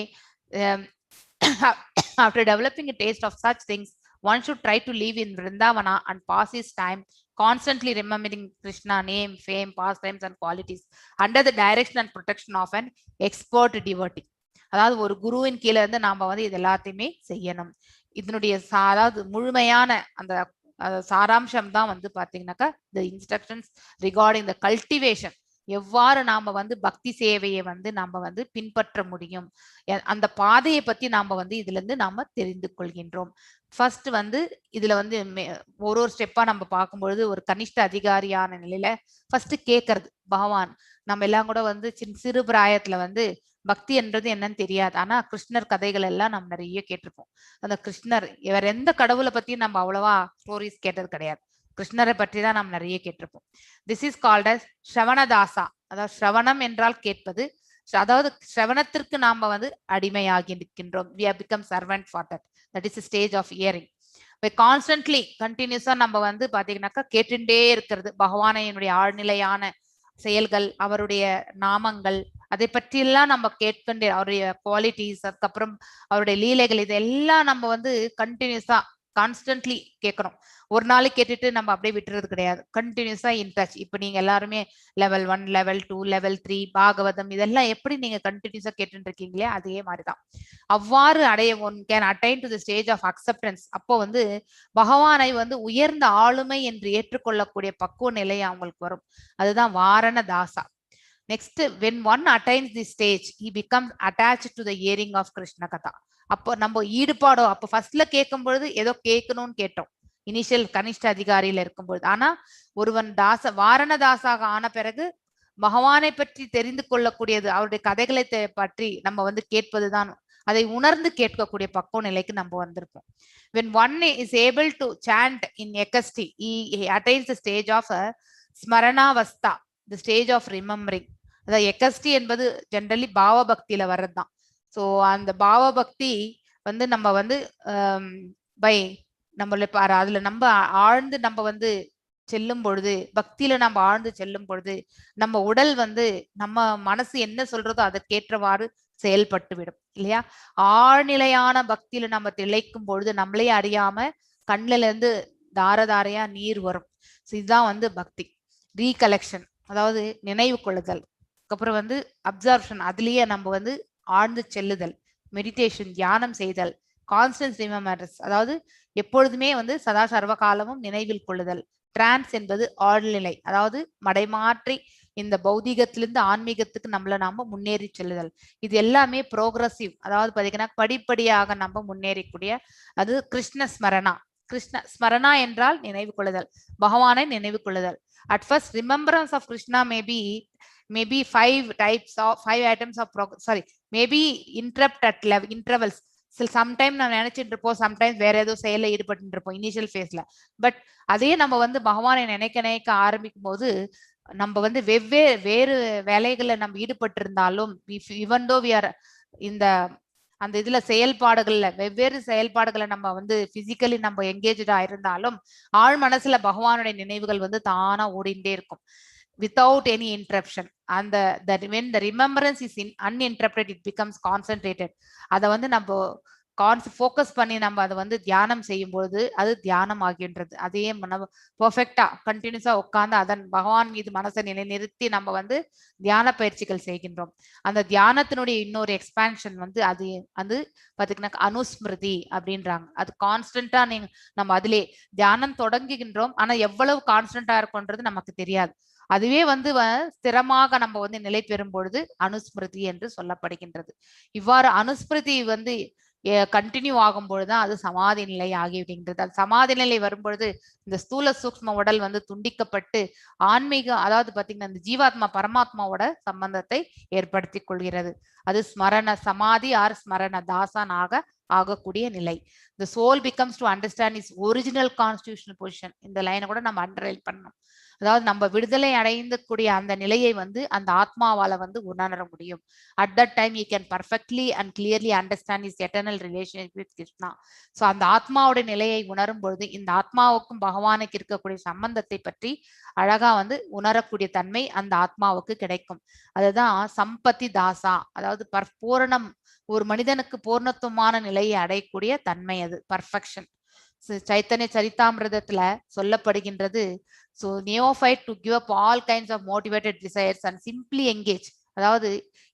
after developing a taste of such things, one should try to live in Vrindavana and pass his time constantly remembering Krishna name, fame, pastimes and qualities under the direction and protection of an expert devotee. அதாவது ஒரு குருவின் கீழே இருந்து நாம வந்து இது எல்லாத்தையுமே செய்யணும். இதனுடைய அதாவது முழுமையான அந்த சாராம்சம் தான் வந்து பாத்தீங்கன்னாக்கா the instructions regarding the cultivation, எவ்வாறு நாம வந்து பக்தி சேவையை வந்து நாம வந்து பின்பற்ற முடியும், அந்த பாதையை பத்தி நாம வந்து இதுல இருந்து நாம தெரிந்து கொள்கின்றோம். ஃபர்ஸ்ட் வந்து இதுல வந்து ஒரு ஒரு ஸ்டெப்பா நம்ம பார்க்கும்பொழுது ஒரு கனிஷ்ட அதிகாரியான நிலையில ஃபர்ஸ்ட் கேட்கறது பகவான். நம்ம எல்லாம் கூட வந்து சிறு பிராயத்துல வந்து பக்தி என்றது என்னன்னு தெரியாது. ஆனா கிருஷ்ணர் கதைகள் எல்லாம் நம்ம நிறைய கேட்டிருப்போம். அந்த கிருஷ்ணர் வேற எந்த கடவுளை பத்தியும் நம்ம அவ்வளவா ஸ்டோரிஸ் கேட்டது கிடையாது. கிருஷ்ணரை பற்றி தான் நாம் நிறைய கேட்டிருப்போம். This is called as ஸ்ரவணதாசா. அதாவது ஸ்ரவணம் என்றால் கேட்பது. அதாவது ஸ்ரவணத்திற்கு நாம வந்து அடிமையாகி நிற்கின்றோம். We have become servant for that. That is stage of hearing. Constantly கண்டினியூஸா நம்ம வந்து பாத்தீங்கன்னாக்கா கேட்டுட்டே இருக்கிறது. பகவானையினுடைய ஆழ்நிலையான செயல்கள், அவருடைய நாமங்கள், அதை பற்றியெல்லாம் நம்ம கேட்கண்டே, அவருடைய குவாலிட்டிஸ், அதுக்கப்புறம் அவருடைய லீலைகள், இதெல்லாம் நம்ம வந்து கண்டினியூஸா கான்ஸ்டன்ட்லி கேட்கணும். ஒரு நாளைக்கு கேட்டுட்டு நம்ம அப்படியே விட்டுறது கிடையாது. கண்டினியூஸா இன் டச். இப்ப நீங்க எல்லாருமே லெவல் 1, லெவல் 2, லெவல் 3, பாகவதம் இதெல்லாம் எப்படி நீங்க கண்டினியூஸா கேட்டுட்டு இருக்கீங்களே அதே மாதிரிதான். அவ்வாறு அடைய one can attain to the stage of acceptance. அப்போ வந்து பகவானை வந்து உயர்ந்த ஆளுமை என்று ஏற்றுக்கொள்ளக்கூடிய பக்குவ நிலை அவங்களுக்கு வரும். அதுதான் வாரண Tasa. Next, when one attains the stage, he becomes attached to the hearing of Krishna Katha. அப்போ நம்ம ஈடுபாடோ, அப்போ ஃபர்ஸ்ட்ல கேட்கும் பொழுது ஏதோ கேட்கணும்னு கேட்டோம் இனிஷியல் கனிஷ்ட அதிகாரியில இருக்கும்பொழுது. ஆனா ஒருவன் தாச வாரண தாசாக ஆன பிறகு பகவானை பற்றி தெரிந்து கொள்ளக்கூடியது, அவருடைய கதைகளை பற்றி நம்ம வந்து கேட்பதுதான், அதை உணர்ந்து கேட்கக்கூடிய பக்குவ நிலைக்கு நம்ம வந்திருப்போம். When one is able to chant in ecstasy, he attains the stage of a ஸ்மரணாவஸ்தா, the stage of remembering. அதாவது எக்கஸ்டி என்பது ஜென்ரலி பாவபக்தியில வர்றதுதான். ஸோ அந்த பாவபக்தி வந்து நம்ம வந்து பை நம்மள அதுல நம்ம ஆழ்ந்து நம்ம வந்து செல்லும் பொழுது, பக்தியில நம்ம ஆழ்ந்து செல்லும் பொழுது நம்ம உடல் வந்து நம்ம மனசு என்ன சொல்றதோ அதற்கேற்றவாறு செயல்பட்டு விடும் இல்லையா? ஆழ்நிலையான பக்தியில நம்ம திளைக்கும் பொழுது நம்மளே அறியாம கண்ணுல இருந்து தார தாரையா நீர் வரும். ஸோ இதுதான் வந்து பக்தி. ரீகலெக்ஷன், அதாவது நினைவு கொள்ளுதல். அதுக்கப்புறம் வந்து அப்சர்ப்ஷன், அதுலயே நம்ம வந்து ஆழ்ந்து செல்லுதல். மெடிடேஷன், தியானம் செய்தல். கான்ஸ்டன்ட் ரிமெம்பரன்ஸ், அதாவது எப்பொழுதுமே வந்து சதா சர்வ காலமும் நினைவில் கொள்ளுதல். டிரான்ஸ் என்பது ஆழ்நிலை, அதாவது மடைமாற்றி இந்த பௌதிகத்திலிருந்து ஆன்மீகத்துக்கு நம்மளை நாம முன்னேறி செல்லுதல். இது எல்லாமே ப்ரோக்ரஸிவ், அதாவது பாத்தீங்கன்னா படிப்படியாக நம்ம முன்னேறக்கூடிய அது கிருஷ்ண ஸ்மரணா. கிருஷ்ண ஸ்மரணா என்றால் நினைவு கொள்ளுதல், பகவானை நினைவு கொள்ளுதல். At first remembrance of Krishna maybe five types of five items of sorry, maybe interrupt at level intervals. சில சம்டைம் நம்ம நினைச்சிட்டு இருப்போம், சம்டைம்ஸ் வேற ஏதோ செயல ஈடுபட்டு இருப்போம் இனிஷியல் ஃபேஸ்ல. பட் அதே நம்ம வந்து பகவானை நினைக்க நினைக்க ஆரம்பிக்கும் போது நம்ம வந்து வெவ்வேறு வேறு வேலைகளை நம்ம ஈடுபட்டு இருந்தாலும், ஈவன் தோ we are இந்த அந்த இதுல செயல்பாடுகள்ல வெவ்வேறு செயல்பாடுகளை நம்ம வந்து பிசிக்கலி நம்ம எங்கேஜா இருந்தாலும் ஆழ் மனசுல பகவானுடைய நினைவுகள் வந்து தானா ஓடிண்டே இருக்கும் வித்தவுட் எனி இன்டரப்ஷன். அந்த when the remembrance is in uninterrupted, it becomes concentrated. அதை வந்து நம்ம ஃபோக்கஸ் பண்ணி நம்ம அதை வந்து தியானம் செய்யும் பொழுது அது தியானம் ஆகின்றது. அதே நம்ம பர்ஃபெக்டா கண்டினியூஸா உட்கார்ந்து அதன் பகவான் மீது மனசை நிலைநிறுத்தி நம்ம வந்து தியான பயிற்சிகள் செய்கின்றோம். அந்த தியானத்தினுடைய இன்னொரு எக்ஸ்பான்ஷன் வந்து அது அது பாத்தீங்கன்னா அனுஸ்மிருதி அப்படின்றாங்க. அது கான்ஸ்டன்டா நீங்க நம்ம அதிலே தியானம் தொடங்குகின்றோம். ஆனா எவ்வளவு கான்ஸ்டன்டா இருக்கும்ன்றது நமக்கு தெரியாது. அதுவே வந்து ஸ்திரமாக நம்ம வந்து நிலை பெறும் பொழுது அனுஸ்மிருதி என்று சொல்லப்படுகின்றது. இவ்வாறு அனுஸ்மிருதி வந்து கண்டினியூ ஆகும் பொழுதுதான் அது சமாதி நிலை ஆகிவிடுகின்றது. அது சமாதி நிலை வரும்பொழுது இந்த ஸ்தூல சூக்ஷ்ம உடல் வந்து துண்டிக்கப்பட்டு ஆன்மீக, அதாவது பாத்தீங்கன்னா இந்த ஜீவாத்மா பரமாத்மாவோட சம்பந்தத்தை ஏற்படுத்தி கொள்கிறது. அது ஸ்மரண சமாதி ஆர் ஸ்மரண தாசனாக ஆகக்கூடிய நிலை. The soul becomes to understand its original constitutional position. இந்த லைனை கூட நம்ம அண்டர்லைன் பண்ணணும். அதாவது நம்ம விடுதலை அடைந்தக்கூடிய அந்த நிலையை வந்து அந்த ஆத்மாவால வந்து உணர முடியும். At that time you can perfectly and clearly understand his eternal relation with Krishna. So அந்த ஆத்மாவோட நிலையை உணரும் பொழுது இந்த ஆத்மாவுக்கும் பகவானுக்கு இருக்கக்கூடிய சம்பந்தத்தை பற்றி அழகா வந்து உணரக்கூடிய தன்மை அந்த ஆத்மாவுக்கு கிடைக்கும். அதுதான் சம்பத்தி தாசா, அதாவது பூரணம், ஒரு மனிதனுக்கு பூர்ணத்துவமான நிலையை அடையக்கூடிய தன்மை, அது பர்ஃபெக்ஷன். சைத்தன்ய சரிதாமிரதத்துல சொல்லப்படுகின்றது. So neophyte to give up all kinds of motivated desires and simply engage. அதாவது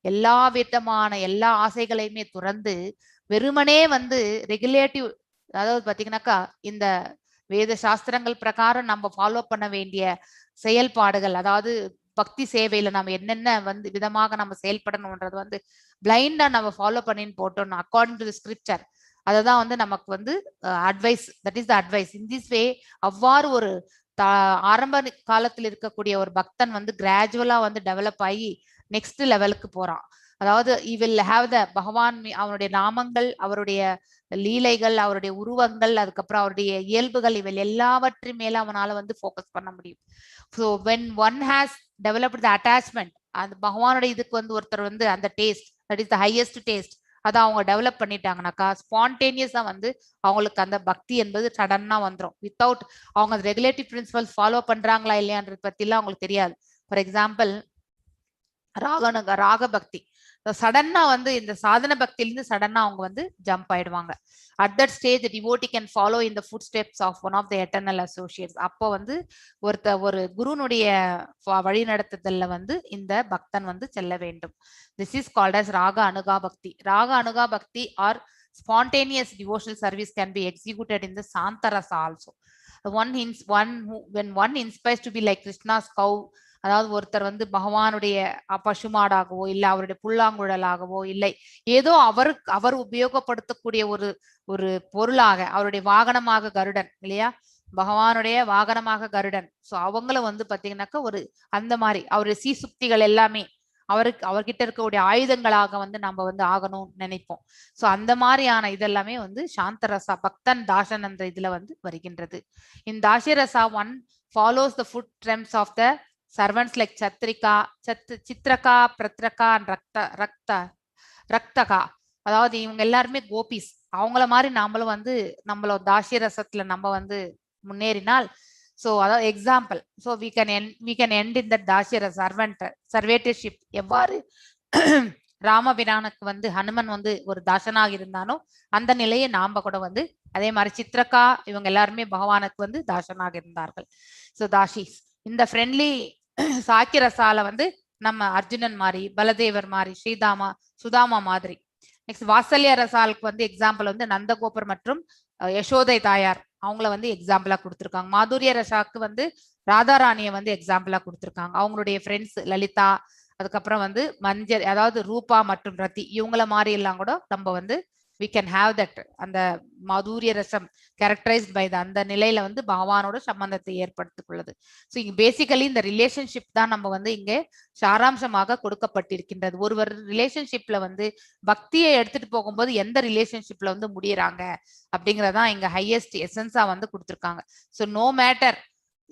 எல்லா விதமான எல்லா ஆசைகளையுமே துறந்து வெறுமனே வந்து ரெகுலேட்டிவ், அதாவது பாத்தீங்கன்னாக்கா இந்த வேத சாஸ்திரங்கள் பிரகாரம் நம்ம ஃபாலோ பண்ண வேண்டிய செயல்பாடுகள், அதாவது பக்தி சேவையில நம்ம என்னென்ன வந்து விதமாக நம்ம செயல்படணும்ன்றது வந்து பிளைண்டா நம்ம ஃபாலோ பண்ணின்னு போட்டோம்னா, அக்கார்டிங் டு ஸ்கிரிப்சர், அதை வந்து நமக்கு வந்து advice, that is the advice in this way. அவ்வாறு ஒரு ஆரம்ப காலத்தில் இருக்கக்கூடிய ஒரு பக்தன் வந்து கிராஜுவலா வந்து டெவலப் ஆகி நெக்ஸ்ட் லெவலுக்கு போறான். அதாவது he will have the பகவான் அவனுடைய நாமங்கள், அவருடைய லீலைகள், அவருடைய உருவங்கள், அதுக்கப்புறம் அவருடைய இயல்புகள், இவை எல்லாவற்றின் மேல அவனால வந்து ஃபோக்கஸ் பண்ண முடியும். So when one has developed the attachment, அந்த பகவானுடைய இதுக்கு வந்து ஒருத்தர் வந்து அந்த taste, that is the highest taste, அதை அவங்க டெவலப் பண்ணிட்டாங்கனாக்கா, ஸ்பான்டேனியஸா வந்து அவங்களுக்கு அந்த பக்தி என்பது சடனா வந்துடும். வித்தவுட் அவங்க ரெகுலேட்டிவ் பிரின்சிபல்ஸ் ஃபாலோ பண்றாங்களா இல்லையான்றது பத்திலாம் அவங்களுக்கு தெரியாது. ஃபார் எக்ஸாம்பிள், ராக பக்தி, சடனா வந்து இந்த சாதன பக்தியிலிருந்து சடனா அவங்க வந்து ஜம்ப் ஆயிடுவாங்க. At that stage, devotee can follow in the footsteps of one of the eternal associates. அப்போ வந்து ஒரு குருனுடைய வழிநடத்துதல்ல வந்து இந்த பக்தன் வந்து செல்ல வேண்டும். This is called as ராக அனுகா பக்தி. ராக அனுகா பக்தி or spontaneous devotional service can be executed in the Santarasa also. One ins one who, when one inspires to be like Krishna's cow, அதாவது ஒருத்தர் வந்து பகவானுடைய பசுமாடாகவோ, இல்ல அவருடைய புல்லாங்குழலாகவோ, இல்லை ஏதோ அவருக்கு அவர் உபயோகப்படுத்தக்கூடிய ஒரு ஒரு பொருளாக, அவருடைய வாகனமாக கருடன் இல்லையா, பகவானுடைய வாகனமாக கருடன். சோ அவங்கள வந்து பாத்தீங்கன்னாக்கா ஒரு அந்த மாதிரி அவருடைய சீசுக்திகள் எல்லாமே அவருக்கு அவர்கிட்ட இருக்கக்கூடிய ஆயுதங்களாக வந்து நம்ம வந்து ஆகணும்னு நினைப்போம். சோ அந்த மாதிரியான இதெல்லாமே வந்து சாந்தரசா பக்தன் தாசன் அந்த இதுல வந்து வருகின்றது. In தாசிரசா, one follows the footsteps of the servants like சத்ரிகா சத் சித்ரகா, பிரத்ரகா and ரக்த ரக்த ரக்தகா. அதாவது இவங்க எல்லாருமே கோபிஸ். அவங்கள மாதிரி நாமளும் வந்து நம்மள தாசிய ரசத்துல நம்ம வந்து முன்னேறினால், ஸோ அதாவது example, so we can end in the தாசியர servant சர்வேட்டர்ஷிப். எவ்வாறு ராமபிரானுக்கு வந்து ஹனுமன் வந்து ஒரு தாசனாக இருந்தானோ, அந்த நிலையை நாம கூட வந்து அதே மாதிரி சித்ரகா இவங்க எல்லாருமே பகவானுக்கு வந்து தாசனாக இருந்தார்கள். ஸோ தாஷிஸ் இந்த ஃப்ரெண்ட்லி சாக்கிரசால வந்து நம்ம அர்ஜுனன் மாதிரி, பலதேவர் மாதிரி, ஸ்ரீதாமா சுதாமா மாதிரி. நெக்ஸ்ட் வாத்சல்ய ரசாலுக்கு வந்து எக்ஸாம்பிள் வந்து நந்தகோபர் மற்றும் யசோதை தாயார், அவங்கள வந்து எக்ஸாம்பிளா கொடுத்துருக்காங்க. மாதுரிய ரசாக்கு வந்து ராதாராணியை வந்து எக்ஸாம்பிளா கொடுத்துருக்காங்க. அவங்களுடைய ஃப்ரெண்ட்ஸ் லலிதா, அதுக்கப்புறம் வந்து மஞ்சள், அதாவது ரூபா மற்றும் ரதி, இவங்கள மாதிரி எல்லாம் கூட நம்ம வந்து we can have that அந்த மாதுரிய ரசம் கேரக்டரைஸ்ட் பை the அந்த நிலையில வந்து பகவானோட சம்பந்தத்தை ஏற்படுத்திக் கொள்ளுது. ஸோ இங்க பேசிக்கலி இந்த ரிலேஷன்ஷிப் தான் நம்ம வந்து இங்கே சாராம்சமாக கொடுக்கப்பட்டிருக்கின்றது. ஒருவர் ரிலேஷன்ஷிப்ல வந்து பக்தியை எடுத்துட்டு போகும்போது எந்த ரிலேஷன்ஷிப்ல வந்து முடியறாங்க அப்படிங்கறதான் இங்க ஹையஸ்ட் எசன்ஸா வந்து கொடுத்திருக்காங்க. ஸோ நோ மேட்டர்,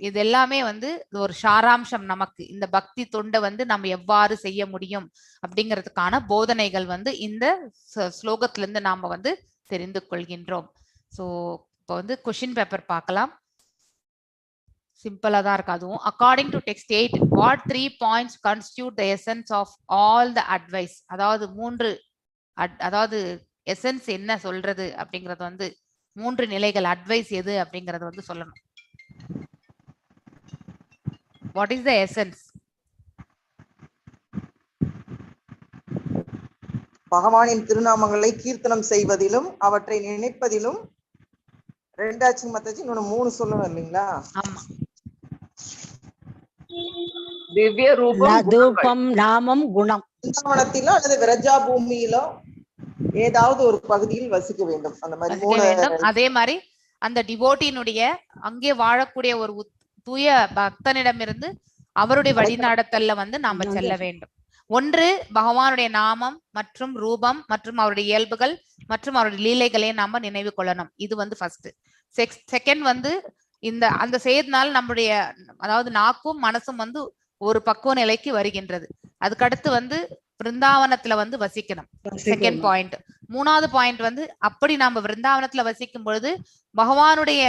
இது எல்லாமே வந்து ஒரு சாராம்சம். நமக்கு இந்த பக்தி தொண்டை வந்து நம்ம எவ்வாறு செய்ய முடியும் அப்படிங்கிறதுக்கான போதனைகள் வந்து இந்த ஸ்லோகத்துல இருந்து நாம வந்து தெரிந்து கொள்கின்றோம். ஸோ இப்போ வந்து கொஷின் பேப்பர் பார்க்கலாம். சிம்பிளா தான் இருக்கு அதுவும். According to text 8, what three points constitute the essence of all the advice? அதாவது மூன்று அதாவது எசன்ஸ் என்ன சொல்றது அப்படிங்கறது வந்து மூன்று நிலைகள் அட்வைஸ் எது அப்படிங்கறது வந்து சொல்லணும். What is the essence? பகவானின் திருநாமங்களை கீர்த்தனம் செய்வதிலும் அவற்றை நினைப்பதிலும் ரெண்டாச்சு மத்தாச்சு, இன்னொன்னு மூணு சொல்லணும் இல்லைங்களா? ஆமா. திவ்ய ரூபம், குணங்கள். ரூபம், நாமம், குணம். பிருந்தாவனத்திலோ அல்லது விரஜா பூமியிலோ ஏதாவது ஒரு பகுதியில் வசிக்க வேண்டும். அந்த மாதிரி வசிக்க மூணு வேண்டும். அதே மாதிரி அந்த டிவோட்டினுடைய அங்கே வாழக்கூடிய ஒரு தூய பக்தனிடமிருந்து அவருடைய வழிநடத்தல்ல வந்து நாம செல்ல வேண்டும். ஒன்று பகவானுடைய நாமம் மற்றும் ரூபம் மற்றும் அவருடைய இயல்புகள் மற்றும் அவருடைய லீலைகளை நாம நினைவு கொள்ளணும். இது வந்து ஃபர்ஸ்ட். செகண்ட் வந்து இந்த அந்த செய்யறதுனால நம்முடைய அதாவது நாக்கும் மனசும் வந்து ஒரு பக்குவ நிலைக்கு வருகின்றது. அதுக்கடுத்து வந்து பிருந்தாவனத்துல வந்து வசிக்கணும், செகண்ட் பாயிண்ட். மூணாவது பாயிண்ட் வந்து அப்படி நாம பிருந்தாவனத்துல வசிக்கும் பொழுது பகவானுடைய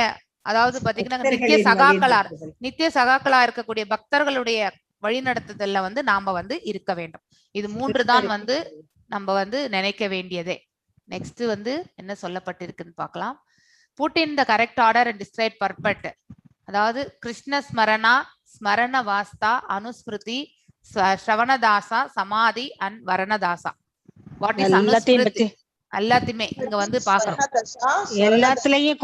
அதாவது பாத்தீங்கன்னா நித்திய பக்தர்களின் சகாக்களா வழிநடத்துதல். நித்திய சகாக்களா இருக்கக்கூடிய பக்தர்களுடைய வழிநடத்துதல்ல வந்து நாம வந்து இருக்க வேண்டும். இது மூன்று தான் வந்து நம்ம வந்து நினைக்க வேண்டியதே. நெக்ஸ்ட் வந்து என்ன சொல்லப்பட்டிருக்குன்னு பார்க்கலாம். Put in the correct order and describe purport. அதாவது கிருஷ்ண ஸ்மரணா, ஸ்மரண வாஸ்தா, அனுஸ்மிருதி, ஸ்ரவணதாசா, சமாதி அண்ட் வரணதாசா. What is எல்லாத்தையும் அனுஸ்மிருதி? பத்தி எல்லாத்தையுமே இங்க வந்து பாக்குறோம். ஸ்வர்ணதசா, எல்லாத்துலயும்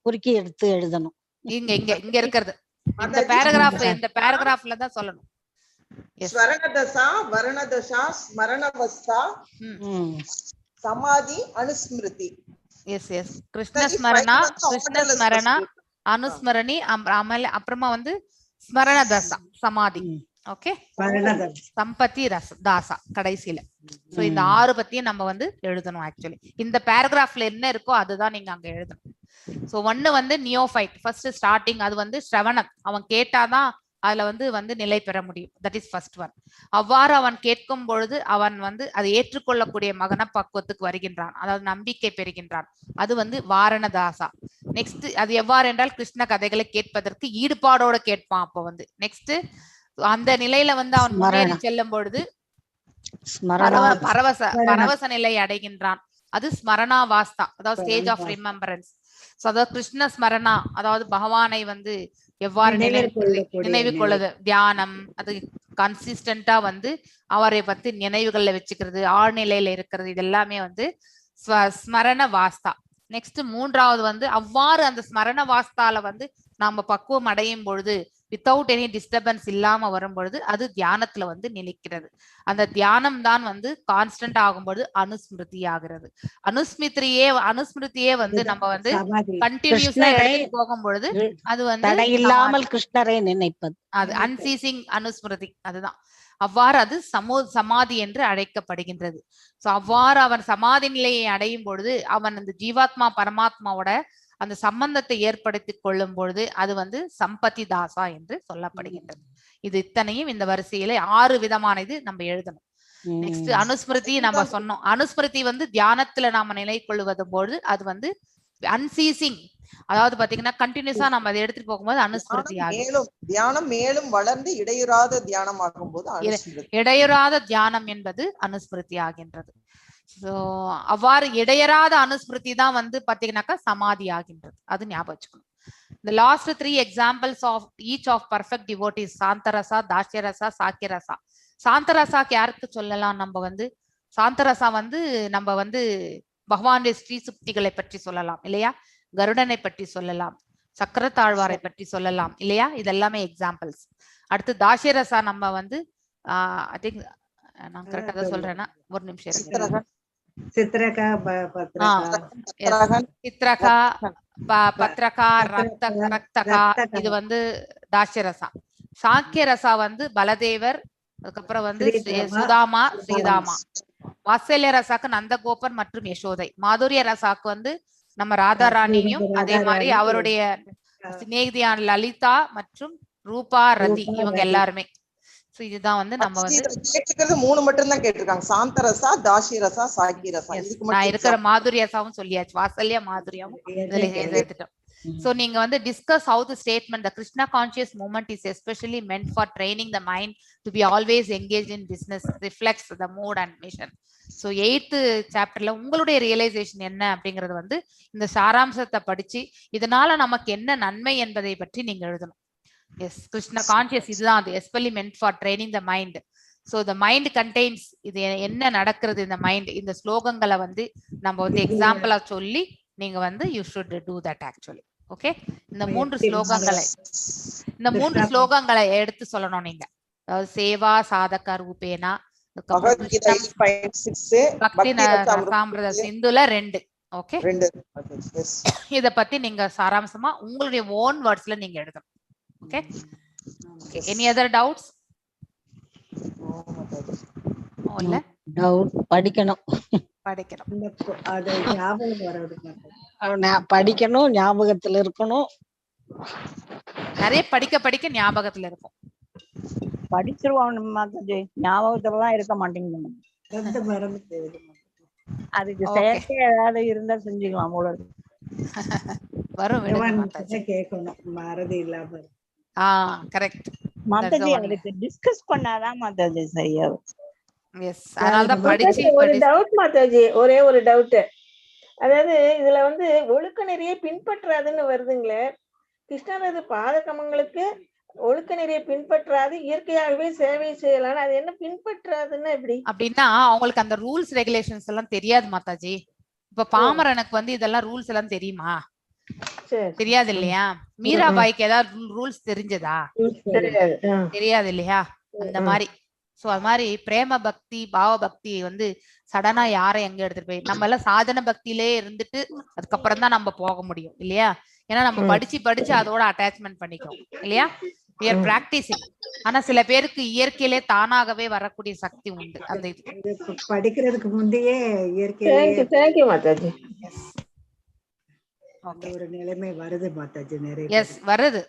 குறுக்கி எடுத்து எழுதணும். இங்க இங்க இங்க இருக்கிறது இந்த மாதாஜி, பேராகிராஃப், இந்த பேராகிராஃப்ல தான் சொல்லணும். ஸ்வரணதசா, வருணதசா, ஸ்மரணவஸ்தா, சமாதி, அனுஸ்மிருதி. எஸ் எஸ், கிருஷ்ண ஸ்மரணா, கிருஷ்ண ஸ்மரணா, அனுஸ்மரணி, அப்புறமா வந்து ஸ்மரணதசா, சமாதி. ஓகே, சம்பத்தி ரச தாசா கடைசியில. சோ இந்த 6 பத்தியும் நம்ம வந்து எழுதணும். ஆக்சுவலி இந்த பேராகிராஃப்ல என்ன இருக்கோ அதுதான் நீங்க அங்க எழுதணும். சோ ஒன்னு வந்து நியோஃபைட் ஃபர்ஸ்ட் ஸ்டார்டிங், அது வந்து ஸ்ரவணம், அவன் கேட்டாதான் அதுல வந்து வந்து நிலை பெற முடியும். That is first one. அவ்வாறு அவன் கேட்கும் பொழுது அவன் வந்து அதை ஏற்றுக்கொள்ளக்கூடிய மகன பக்குவத்துக்கு வருகின்றான், அதாவது நம்பிக்கை பெறுகின்றான். அது வந்து வாரணதாசா. நெக்ஸ்ட் அது எவ்வாறு என்றால் கிருஷ்ண கதைகளை கேட்பதற்கு ஈடுபாடோட கேட்பான். அப்ப வந்து நெக்ஸ்ட் அந்த நிலையில வந்து அவன் முன்னேறி செல்லும் பொழுது பரவச நிலை அடைகின்றான். அது ஸ்மரணாவாஸ்தா, அதாவது ஸ்டேஜ் ஆஃப் ரிமெம்பரன்ஸ். சோ அதாவது கிருஷ்ண ஸ்மரணா, அதாவது பகவானை வந்து எவ்வாறு நினைவு கொள்ளுது, தியானம், அது கன்சிஸ்டன்டா வந்து அவரை பத்தி நினைவுகள்ல வச்சுக்கிறது, ஆழ்நிலையில இருக்கிறது, இது எல்லாமே வந்து ஸ்மரண வாஸ்தா. நெக்ஸ்ட் மூன்றாவது வந்து அவ்வாறு அந்த ஸ்மரண வாஸ்தால வந்து நாம பக்குவம் அடையும் பொழுது வித்தவுட் எனி டிஸ்டர்பன்ஸ் இல்லாம வரும் பொழுது அது தியானத்துல வந்து நிலைக்கிறது. அந்த தியானம் தான் வந்து கான்ஸ்டன்ட் ஆகும்பொழுது அனுஸ்மிருதி ஆகிறது. அனுஸ்மிருதியே வந்து நம்ம வந்து கண்டினியூஸா எடுத்து போகும் பொழுது அது வந்து தடையில்லாமல் கிருஷ்ணரை நினைப்பது, அது அன்சீசிங் அனுஸ்மிருதி. அதுதான் அவ்வாறு அது சமாதி என்று அழைக்கப்படுகின்றது. சோ அவ்வாறு அவன் சமாதி நிலையை அடையும் பொழுது அவன் அந்த ஜீவாத்மா பரமாத்மாவோட அந்த சம்பந்தத்தை ஏற்படுத்தி கொள்ளும் பொழுது அது வந்து சம்பத்தி தாசா என்று சொல்லப்படுகின்றது. இது இத்தனையும் இந்த வரிசையில 6 விதமான இது நம்ம எழுதணும். நெக்ஸ்ட் அனுஸ்மிருதி நம்ம சொன்னோம். அனுஸ்மிருதி வந்து தியானத்துல நாம நிலை கொள்வது பொழுது அது வந்து அன்சீசிங், அதாவது பாத்தீங்கன்னா கண்டினியூஸா நம்ம அதை எடுத்துட்டு போகும்போது அனுஸ்மிருதி ஆகும். தியானம் மேலும் வளர்ந்து இடையூறாத தியானம் ஆகும் போது இடையூறாத தியானம் என்பது அனுஸ்மிருதி ஆகின்றது. சோ அவ்வாறு இடையறாத அனுஸ்மிருதி தான் வந்து பாத்தீங்கன்னாக்கா சமாதி ஆகின்றது. அது ஞாபகம் வச்சுக்கணும். இந்த last 3 examples of each of perfect devotees, சாந்தரசா, தாசியரசா, சாக்கியரசா. சாந்தரசாக்கு யாருக்கு சொல்லலாம்? நம்ம வந்து சாந்தரசா வந்து நம்ம வந்து பகவானுடைய ஸ்ரீ சுக்திகளை பற்றி சொல்லலாம் இல்லையா, கருடனை பற்றி சொல்லலாம், சக்கரத்தாழ்வாரை பற்றி சொல்லலாம் இல்லையா, இதெல்லாமே எக்ஸாம்பிள்ஸ். அடுத்து தாசியரசா நம்ம வந்து I think நான் கரெக்டா தான் சொல்றேன்னா ஒரு நிமிஷம் இருக்கு. சித்ரகா, பத்ரகா, ரக்தகா, இது வந்து தாசியரசா. சாக்கிய ரசா வந்து பலதேவர், அதுக்கப்புறம் வந்து சுதாமா, ஸ்ரீதாமா. வாத்சல்ய ரசாக்கு நந்தகோபன் மற்றும் யசோதை. மாதுரிய ரசாக்கு வந்து நம்ம ராதாராணியும் அதே மாதிரி அவருடைய சிநேகிதியான லலிதா மற்றும் ரூபா, ரதி, இவங்க எல்லாருமே. சோ இதுதான் வந்து நம்ம வந்து கேட்டிருக்கிறது 3 மட்டும் தான் கேட்டிருக்காங்க. சாந்தரசா, தாசிரசா, சாக்கிரசா. இதுக்கு நான் இருக்கிற மாதுரியசாவும் சொல்லியாச்சு, வாத்சல்ய மாதுரியாவும் இதுல சேர்த்துட்டோம். சோ நீங்க வந்து discuss how the statement the Krishna conscious movement is especially meant for training the mind to be always engage in business reflects the mode and mission. So 8th சாப்டர்ல உங்களுடைய ரியலைசேஷன் என்ன அப்படிங்கறது வந்து இந்த சாராம்சத்தை படிச்சு இதனால நமக்கு என்ன நன்மை என்பதை பற்றி நீங்க எழுதணும். எஸ், கிருஷ்ணா கான்சியஸ் இதுதான் அது especially meant for training the mind. So the mind contains இது என்ன நடக்கிறது இந்த மைண்ட், இந்த ஸ்லோகங்களை வந்து நம்ம வந்து எக்ஸாம்பிளா சொல்லி நீங்க வந்து you should do that actually. Okay, இந்த 3 ஸ்லோகங்களை இந்த 3 ஸ்லோகங்களை எடுத்து சொல்லணும் நீங்க. அதாவது சேவா சாதக ரூபேனா, பக்தி ரசாமிரத சிந்துல 2. ஓகே, இத பத்தி நீங்க சாராம்சமா உங்களுடைய ஓன் வேர்ட்ஸ்ல நீங்க எழுதணும். Okay, okay, any other doubts? இல்ல டவுட் படிக்கணும், படிக்கணும், அது ஞாபகம் வராது, படிக்கணும், ஞாபகத்துல இருக்கணும். நிறைய படிக்க படிக்க ஞாபகத்துல இருக்கும். படிச்சிருவோம் மாதாஜி, ஞாபகத்துலதான் இருக்க மாட்டேங்குது. அதுக்கு செயற்கை ஏதாவது இருந்தா செஞ்சுக்கலாம் போல வரும். கேட்கணும், மறதி இல்லாம. கரெக்ட் மாதாஜி, அதுக்கு டிஸ்கஸ் பண்ணாதான் மாதாஜி சரியா. எஸ், அதனால தான் படிச்சு. ஒரு டவுட் மாதாஜி, ஒரே ஒரு டவுட். அதாவது இதுல வந்து ஒழுக்க நெறியை பின்பற்றாதுன்னு வருதுங்களே, கிருஷ்ணரது பாதகமங்களுக்கு ஒழுக்க நெறியை பின்பற்றாது இயற்கையாகவே சேவை செய்யலாம், அது என்ன பின்பற்றாதுன்னா எப்படி? அப்படின்னா அவங்களுக்கு அந்த ரூல்ஸ் ரெகுலேஷன்ஸ் எல்லாம் தெரியாது மாதாஜி. இப்ப பாமரனுக்கு வந்து இதெல்லாம் ரூல்ஸ் எல்லாம் தெரியுமா? தெரியாது இல்லையா? மீராபாய்க்கு ஏதாவது ரூல்ஸ் தெரிஞ்சதா? தெரியாது இல்லையா? அந்த மாதிரி. சோ அது மாதிரி பிரேம பக்தி, பாவ பக்தி வந்து சடனா யாரை எங்க எடுத்துட்டு போய், நம்ம எல்லாம் சாதன பக்தியிலே இருந்துட்டு அதுக்கப்புறம் தான் நம்ம போக முடியும் இல்லையா? ஏன்னா நம்ம படிச்சு படிச்சு அதோட அட்டாச்மெண்ட் பண்ணிக்கிறோம் இல்லையா? We are practicing. ஆனா சில பேருக்கு இயற்கையிலே தானாகவே வரக்கூடிய சக்தி உண்டு. அந்த இது படிக்கிறதுக்கு முந்தையே இயற்கையிலேயே thank you, thank you Mataji. அந்த ஒரு நிலைமை வருது மாதாஜி நிறைய. எஸ், வருது.